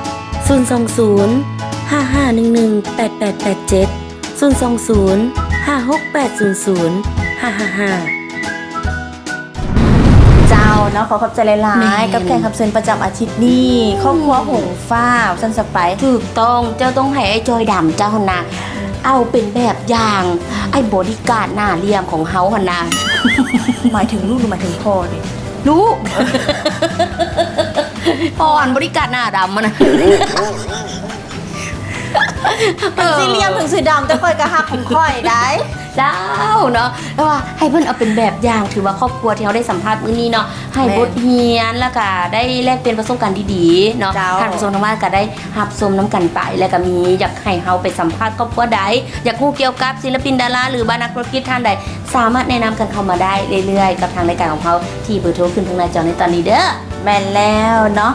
ສູນສອງສູນ ຫ້າຫ້າໜຶ່ງໜຶ່ງ ແປດແປດແປດເຈັດ, ສູນສອງສູນ ຫ້າຫົກແປດສູນສູນ ຫ້າຫ້າຫ້າ. ເຈົ້າ ເນາະ ຂໍຂອບໃຈຫຼາຍໆ ແມ່ນ ກັບແຂກຮັບເຊີນປະຈຳອາທິດນີ້ ອືມ ຄອບຄົວຫົງຟ້າ ວ່າຊັ້ນຊະໄປ. ຖືກຕ້ອງ ເຈົ້າຕ້ອງໃຫ້ອ້າຍຈ້ອຍດຳເຈົ້າຫັ້ນນະ ເອົາເປັນແບບຢ່າງ ອືມ ໄອ້ບໍດີກາດໜ້າຫຼ່ຽມຂອງເຮົາຫັ້ນນະ. ໝາຍເຖິງລູກ ຫຼື ໝາຍເຖິງພໍ່ນີ້? ລູກ ພໍ່ອັນບໍດີກາດໜ້າດຳຫັ້ນນະ. ເອີ ເຖິງຊິຫຼ່ຽມ ເຖິງຊິດຳ ແຕ່ຂ້ອຍກໍຮັກຂອງຂ້ອຍໄດ໋. ເຈົ້າເນາະ ແຕ່ວ່າໃຫ້ເພິ່ນເອົາເປັນແບບຢ່າງ ຖືວ່າຄອບຄົວທີ່ເຮົາໄດ້ສຳພາດມື້ນີ້ເນາະ ໃຫ້ ແມ່ນ ບົດຮຽນ ແລ້ວກະໄດ້ແລກປ່ຽນປະສົບການດີໆເນາະ. ເຈົ້າ ທ່ານຜູ້ຊົມທາງບ້ານກະໄດ້ຮັບຊົມນຳກັນໄປ ແລ້ວກະມີຢາກໃຫ້ເຮົາໄປສຳພາດຄອບຄົວໃດ ຢາກຮູ້ກ່ຽວກັບສິນລະປິນດາລາ ຫຼືວ່ານັກທຸລະກິດທ່ານໃດ ສາມາດແນະນຳກັນເຂົ້າມາໄດ້ເລື້ອຍໆ ກັບທາງລາຍການຂອງເຮົາ ທີ່ເບີໂທຂຶ້ນທາງໜ້າຈໍໃນຕອນນີ້ເດີ. ແມ່ນແລ້ວເນາະ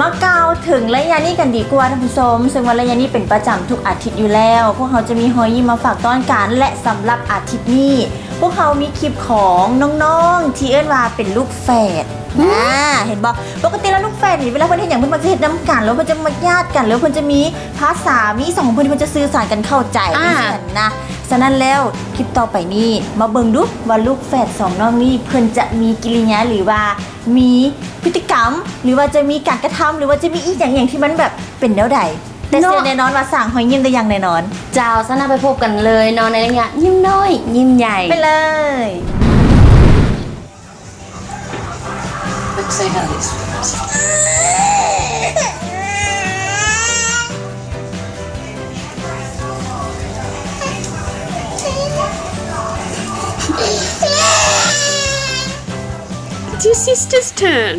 ມາກ່າວເຖິງໄລຍະນີ້ກັນດີກວ່າທ່ານຜູ້ຊົມ ເຊິ່ງວ່າໄລຍະນີ້ເປັນປະຈຳທຸກອາທິດຢູ່ແລ້ວ ພວກເຮົາຈະມີຮອຍຍິ້ມມາຝາກຕ້ອນກັນ ແລະ ສຳລັບອາທິດນີ້ ພວກເຮົາມີຄລິບຂອງນ້ອງໆ ທີ່ເອີ້ນວ່າເປັນລູກແຝດ ອືມ ນາ ເຫັນບໍ່? ປົກກະຕິແລ້ວລູກແຝດນີ້ ເວລາເພິ່ນເຮັດຫຍັງ ເພິ່ນມັກຈະເຮັດນຳກັນ ຫຼືວ່າເພິ່ນຈະມັກຍາດກັນ ຫຼືວ່າເພິ່ນຈະມີພາສາ ມີສອງຄົນທີ່ເພິ່ນຈະສື່ສານກັນເຂົ້າໃຈ ອ່າ ຈັ່ງຊີ້ນະ. ສະນັ້ນແລ້ວ ຄລິບຕໍ່ໄປນີ້ ມາເບິ່ງດູວ່າລູກແຝດສອງນ້ອງນີ້ ເພິ່ນຈະມີກິລິຍາ ຫຼືວ່າ ມີພຶດຕິກຳ ຫຼືວ່າຈະມີການກະທຳ ຫຼືວ່າຈະມີອີ່ຫຍັງໆ ທີ່ມັນແບບເປັນແນວໃດ ແຕ່ເຊື່ອແນ່ນອນວ່າສ້າງຮອຍຍິ້ມໄດ້ຢ່າງແນ່ນອນ. ເຈົ້າ ສະນັ້ນໄປພົບກັນເລີຍເນາະ ໃນໄລຍະຍິ້ມນ້ອຍຍິ້ມໃຫຍ່ ໄປເລີຍ. Let's see how this works. It's your sister's turn.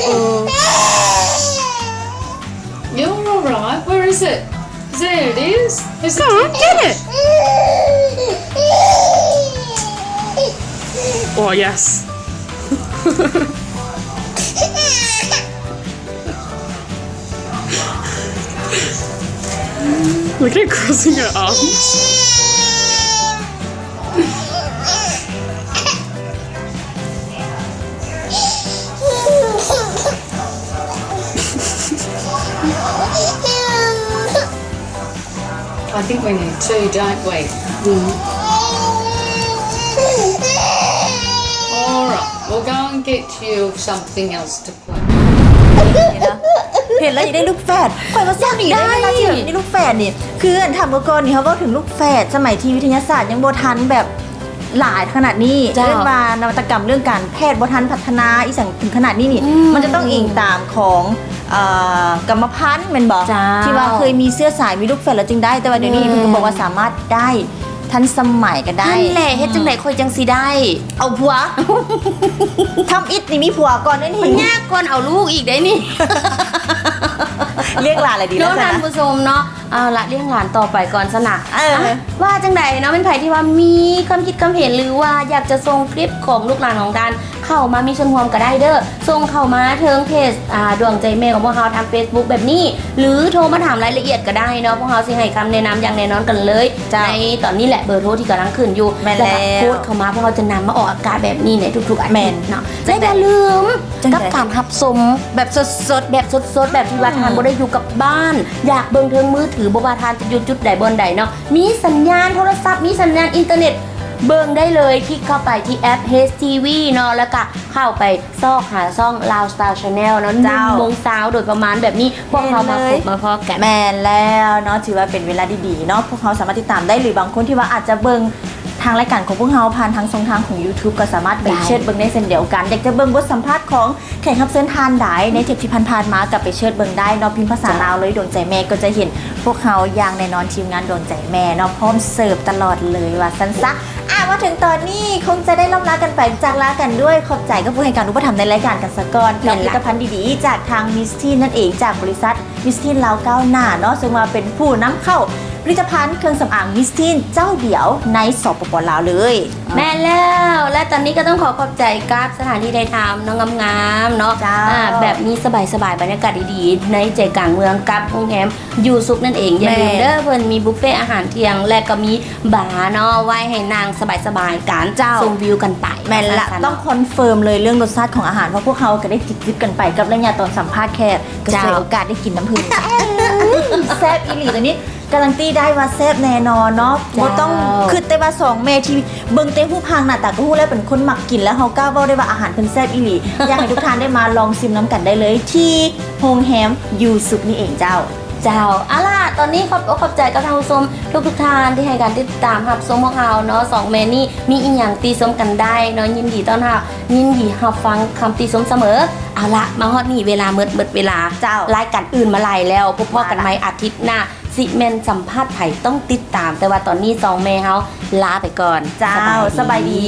Oh. You're all right. Where is it? There it is. Is it? Go on, get it. Oh, yes. Look at her crossing her arms. I think we need two, don't we? Mm. All right, we'll go and get you something else to play. ເຫັນແລ້ວຢາກໄດ້ລູກແຝດ ຂ້ອຍວ່າໂຊກດີເດ້ ເວລາທີ່ແບບມີລູກແຝດນີ້ ຄືອັນຖາມກ່ອນໆນີ້ ເຮົາເວົ້າເຖິງລູກແຝດ ສະໄໝທີ່ວິທະຍາສາດຍັງບໍ່ທັນແບບ ຫຼາຍຂະໜາດນີ້ ເຈົ້າ ເອີ້ນວ່ານະວັດຕະກຳເລື່ອງການແພດບໍ່ທັນພັດທະນາອີ່ຫຍັງເຖິງຂະໜາດນີ້ນີ້ ອືມ ມັນຈະຕ້ອງອີງຕາມຂອງ ເອີ ກຳມະພັນແມ່ນບໍ່? ເຈົ້າ ທີ່ວ່າເຄີຍມີເຊື້ອສາຍມີລູກແຝດແລ້ວຈຶ່ງໄດ້ ແຕ່ວ່າດຽວນີ້ ແມ່ນ ເພິ່ນກໍບອກວ່າສາມາດໄດ້ ທັນສະໄໝກໍໄດ້ ນັ້ນແຫຼະ ເຮັດຈັ່ງໃດຂ້ອຍຈັ່ງຊິໄດ້ ເອົາຜົວ ທຳອິດນີ້ມີຜົວກ່ອນເດ້ນີ້ ມັນຍາກກ່ອນເອົາລູກອີກເດ້ນີ້ ລ້ຽງຫຼານລະດີແລ້ວ ເນາະ ທ່ານຜູ້ຊົມເນາະ. ເອົາລະ ລ້ຽງຫຼານຕໍ່ໄປກ່ອນຊັ້ນນະ ເອີ ອ່ະ ວ່າຈັ່ງໃດເນາະ ແມ່ນໃຜທີ່ວ່າມີຄວາມຄິດຄວາມເຫັນ ຫຼືວ່າຢາກຈະສົ່ງຄລິບຂອງລູກຫຼານຂອງທ່ານເຂົ້າມາມີສ່ວນຮ່ວມກໍໄດ້ເດີ ສົ່ງເຂົ້າມາເທິງເພຈ ອ່າ ດວງໃຈແມ່ຂອງພວກເຮົາທາງເຟສບຸກແບບນີ້ ຫຼືໂທມາຖາມລາຍລະອຽດກໍໄດ້ເນາະ ພວກເຮົາຊິໃຫ້ຄຳແນະນຳຢ່າງແນ່ນອນກັນເລີຍ ເຈົ້າ ໃນຕອນນີ້ແຫຼະ ເບີໂທທີ່ກຳລັງຂຶ້ນຢູ່ ແມ່ນແລ້ວ ແລ້ວກໍໂພສເຂົ້າມາ ພວກເຮົາຈະນຳມາອອກອາກາດແບບນີ້ໃນທຸກໆອາທິດເນາະ ແມ່ນແລ້ວ ແລະ ຢ່າລືມ ກັບການຮັບຊົມແບບສົດໆ ແບບສົດໆ ແບບທີ່ວ່າ ອືມ ທ່ານບໍ່ໄດ້ຢູ່ກັບບ້ານ ຢາກເບິ່ງເທິງມືຖື ບໍ່ວ່າທ່ານຈະຢູ່ຈຸດໃດບ່ອນໃດເນາະ ມີສັນຍານໂທລະສັບ ມີສັນຍານອິນເຕີເນັດ ເບິ່ງໄດ້ເລີຍ ຄລິກເຂົ້າໄປທີ່ແອັບ ເອັດ ທີ ວີ ເນາະ ແລ້ວກະເຂົ້າໄປຊອກຫາຊ່ອງ Lao Style Channel ເນາະ ເຈົ້າ ໜຶ່ງໂມງຊາວໂດຍປະມານແບບນີ້ ພວກເຮົາມາພົບມາພໍ້ກັນ ແມ່ນແລ້ວເນາະ ຖືວ່າເປັນເວລາດີໆເນາະ ພວກເຮົາສາມາດຕິດຕາມໄດ້ ຫຼືບາງຄົນທີ່ວ່າອາດຈະເບິ່ງ ທາງລາຍການຂອງພວກເຮົາຜ່ານທາງຊ່ອງທາງຂອງ YouTube ກໍສາມາດໄປ ໄດ້ ເຊີດເບິ່ງໄດ້ເຊັ່ນດຽວກັນ. ຢາກຈະເບິ່ງບົດສຳພາດຂອງແຂກຮັບເຊີນທ່ານໃດໃນເທບທີ່ຜ່ານໆມາ ກໍໄປເຊີດເບິ່ງໄດ້ເນາະ ພິມພາສາລາວເລີຍ ດວງໃຈແມ່ ກໍຈະເຫັນພວກເຮົາຢ່າງແນ່ນອນ ທີມງານດວງໃຈແມ່ເນາະ ພ້ອມເສີບຕະຫຼອດເລີຍວ່າຊັ້ນຊະ. ອ່າ ມາເຖິງຕອນນີ້ຄົງຈະໄດ້ລ່ຳລາກັນໄປ ຈາກລາກັນດ້ວຍຂອບໃຈກັບຜູ້ໃຫ້ການອຸປະຖຳໃນລາຍການກັນສະກ່ອນ ກັບຜະລິດຕະພັນດີໆຈາກທາງ Miss Teen ນັ້ນເອງ ຈາກບໍລິສັດ Miss Teen ລາວກ້າວໜ້າເນາະ ເຊິ່ງວ່າເປັນຜູ້ນຳເຂົ້າ ຜະລິດຕະພັນເຄື່ອງສຳອາງມິສທີນເຈົ້າດຽວໃນ ສປປ ລາວ ເລີຍ. ແມ່ນແລ້ວ ແລະ ຕອນນີ້ກໍຕ້ອງຂໍຂອບໃຈກັບສະຖານທີ່ຖ່າຍທຳເນາະ ງາມໆເນາະ ເຈົ້າ ອ່າ ແບບນີ້ສະບາຍໆ ບັນຍາກາດດີໆ ໃນໃຈກາງເມືອງກັບໂຮງແຮມຢູສຸກນັ້ນເອງ. ຢ່າລືມເດີ ແມ່ນ ເພິ່ນມີບຸບເຟອາຫານທ່ຽງ ແລະ ກໍມີບາເນາະ ໄວ້ໃຫ້ນັ່ງສະບາຍໆກັນ ເຈົ້າ ຊົມວິວກັນໄປ. ແມ່ນລະ ວ່າຊັ້ນຊະເນາະ ຕ້ອງຄອນເຟີມເລີຍເລື່ອງລົດຊາດຂອງອາຫານ ເພາະພວກເຮົາກໍໄດ້ຈິບໆກັນໄປກັບໄລຍະຕອນສຳພາດແຂກ ກໍສວຍໂອກາດໄດ້ກິນນຳເພິ່ນ. ເຈົ້າ ແຊບອີ່ຫຼີ ຕອນນີ້ກາຣັນຕີໄດ້ວ່າແຊບແນ່ນອນເນາະ. ເຈົ້າ ບໍ່ຕ້ອງຄິດແຕ່ວ່າສອງແມ່ທີ່ເບິ່ງແຕ່ຮູບຮ່າງໜ້າຕາກໍຮູ້ແລ້ວເປັນຄົນມັກກິນ ແລ້ວເຮົາກ້າເວົ້າໄດ້ວ່າອາຫານເພິ່ນແຊບອີ່ຫຼີ. ຢາກໃຫ້ທຸກທ່ານໄດ້ມາລອງຊິມນຳກັນໄດ້ເລີຍ ທີ່ໂຮງແຮມຢູສຸກນີ້ເອງເຈົ້າ. ເຈົ້າ ເອົາລະ ຕອນນີ້ຂອບອົກຂອບໃຈກັບທ່ານຜູ້ຊົມທຸກໆທ່ານທີ່ໃຫ້ການຕິດຕາມຮັບຊົມພວກເຮົາເນາະ. ສອງແມ່ນີ້ມີອີ່ຫຍັງຕິຊົມກັນໄດ້ເນາະ ຍິນດີຕ້ອນຮັບ ຍິນດີຮັບຟັງຄຳຕິຊົມສະເໝີ. ເອົາລະ ມາຮອດນີ້ເວລາໝົດ ໝົດເວລາ. ເຈົ້າ ລາຍການອື່ນມາຫຼາຍແລ້ວ ພົບພໍ້ກັນໃໝ່ອາທິດໜ້າ ຊິແມ່ນສຳພາດໃຜ ຕ້ອງຕິດຕາມ. ແຕ່ວ່າຕອນນີ້ສອງແມ່ເຮົາລາໄປກ່ອນ. ເຈົ້າ ສະບາຍດີ.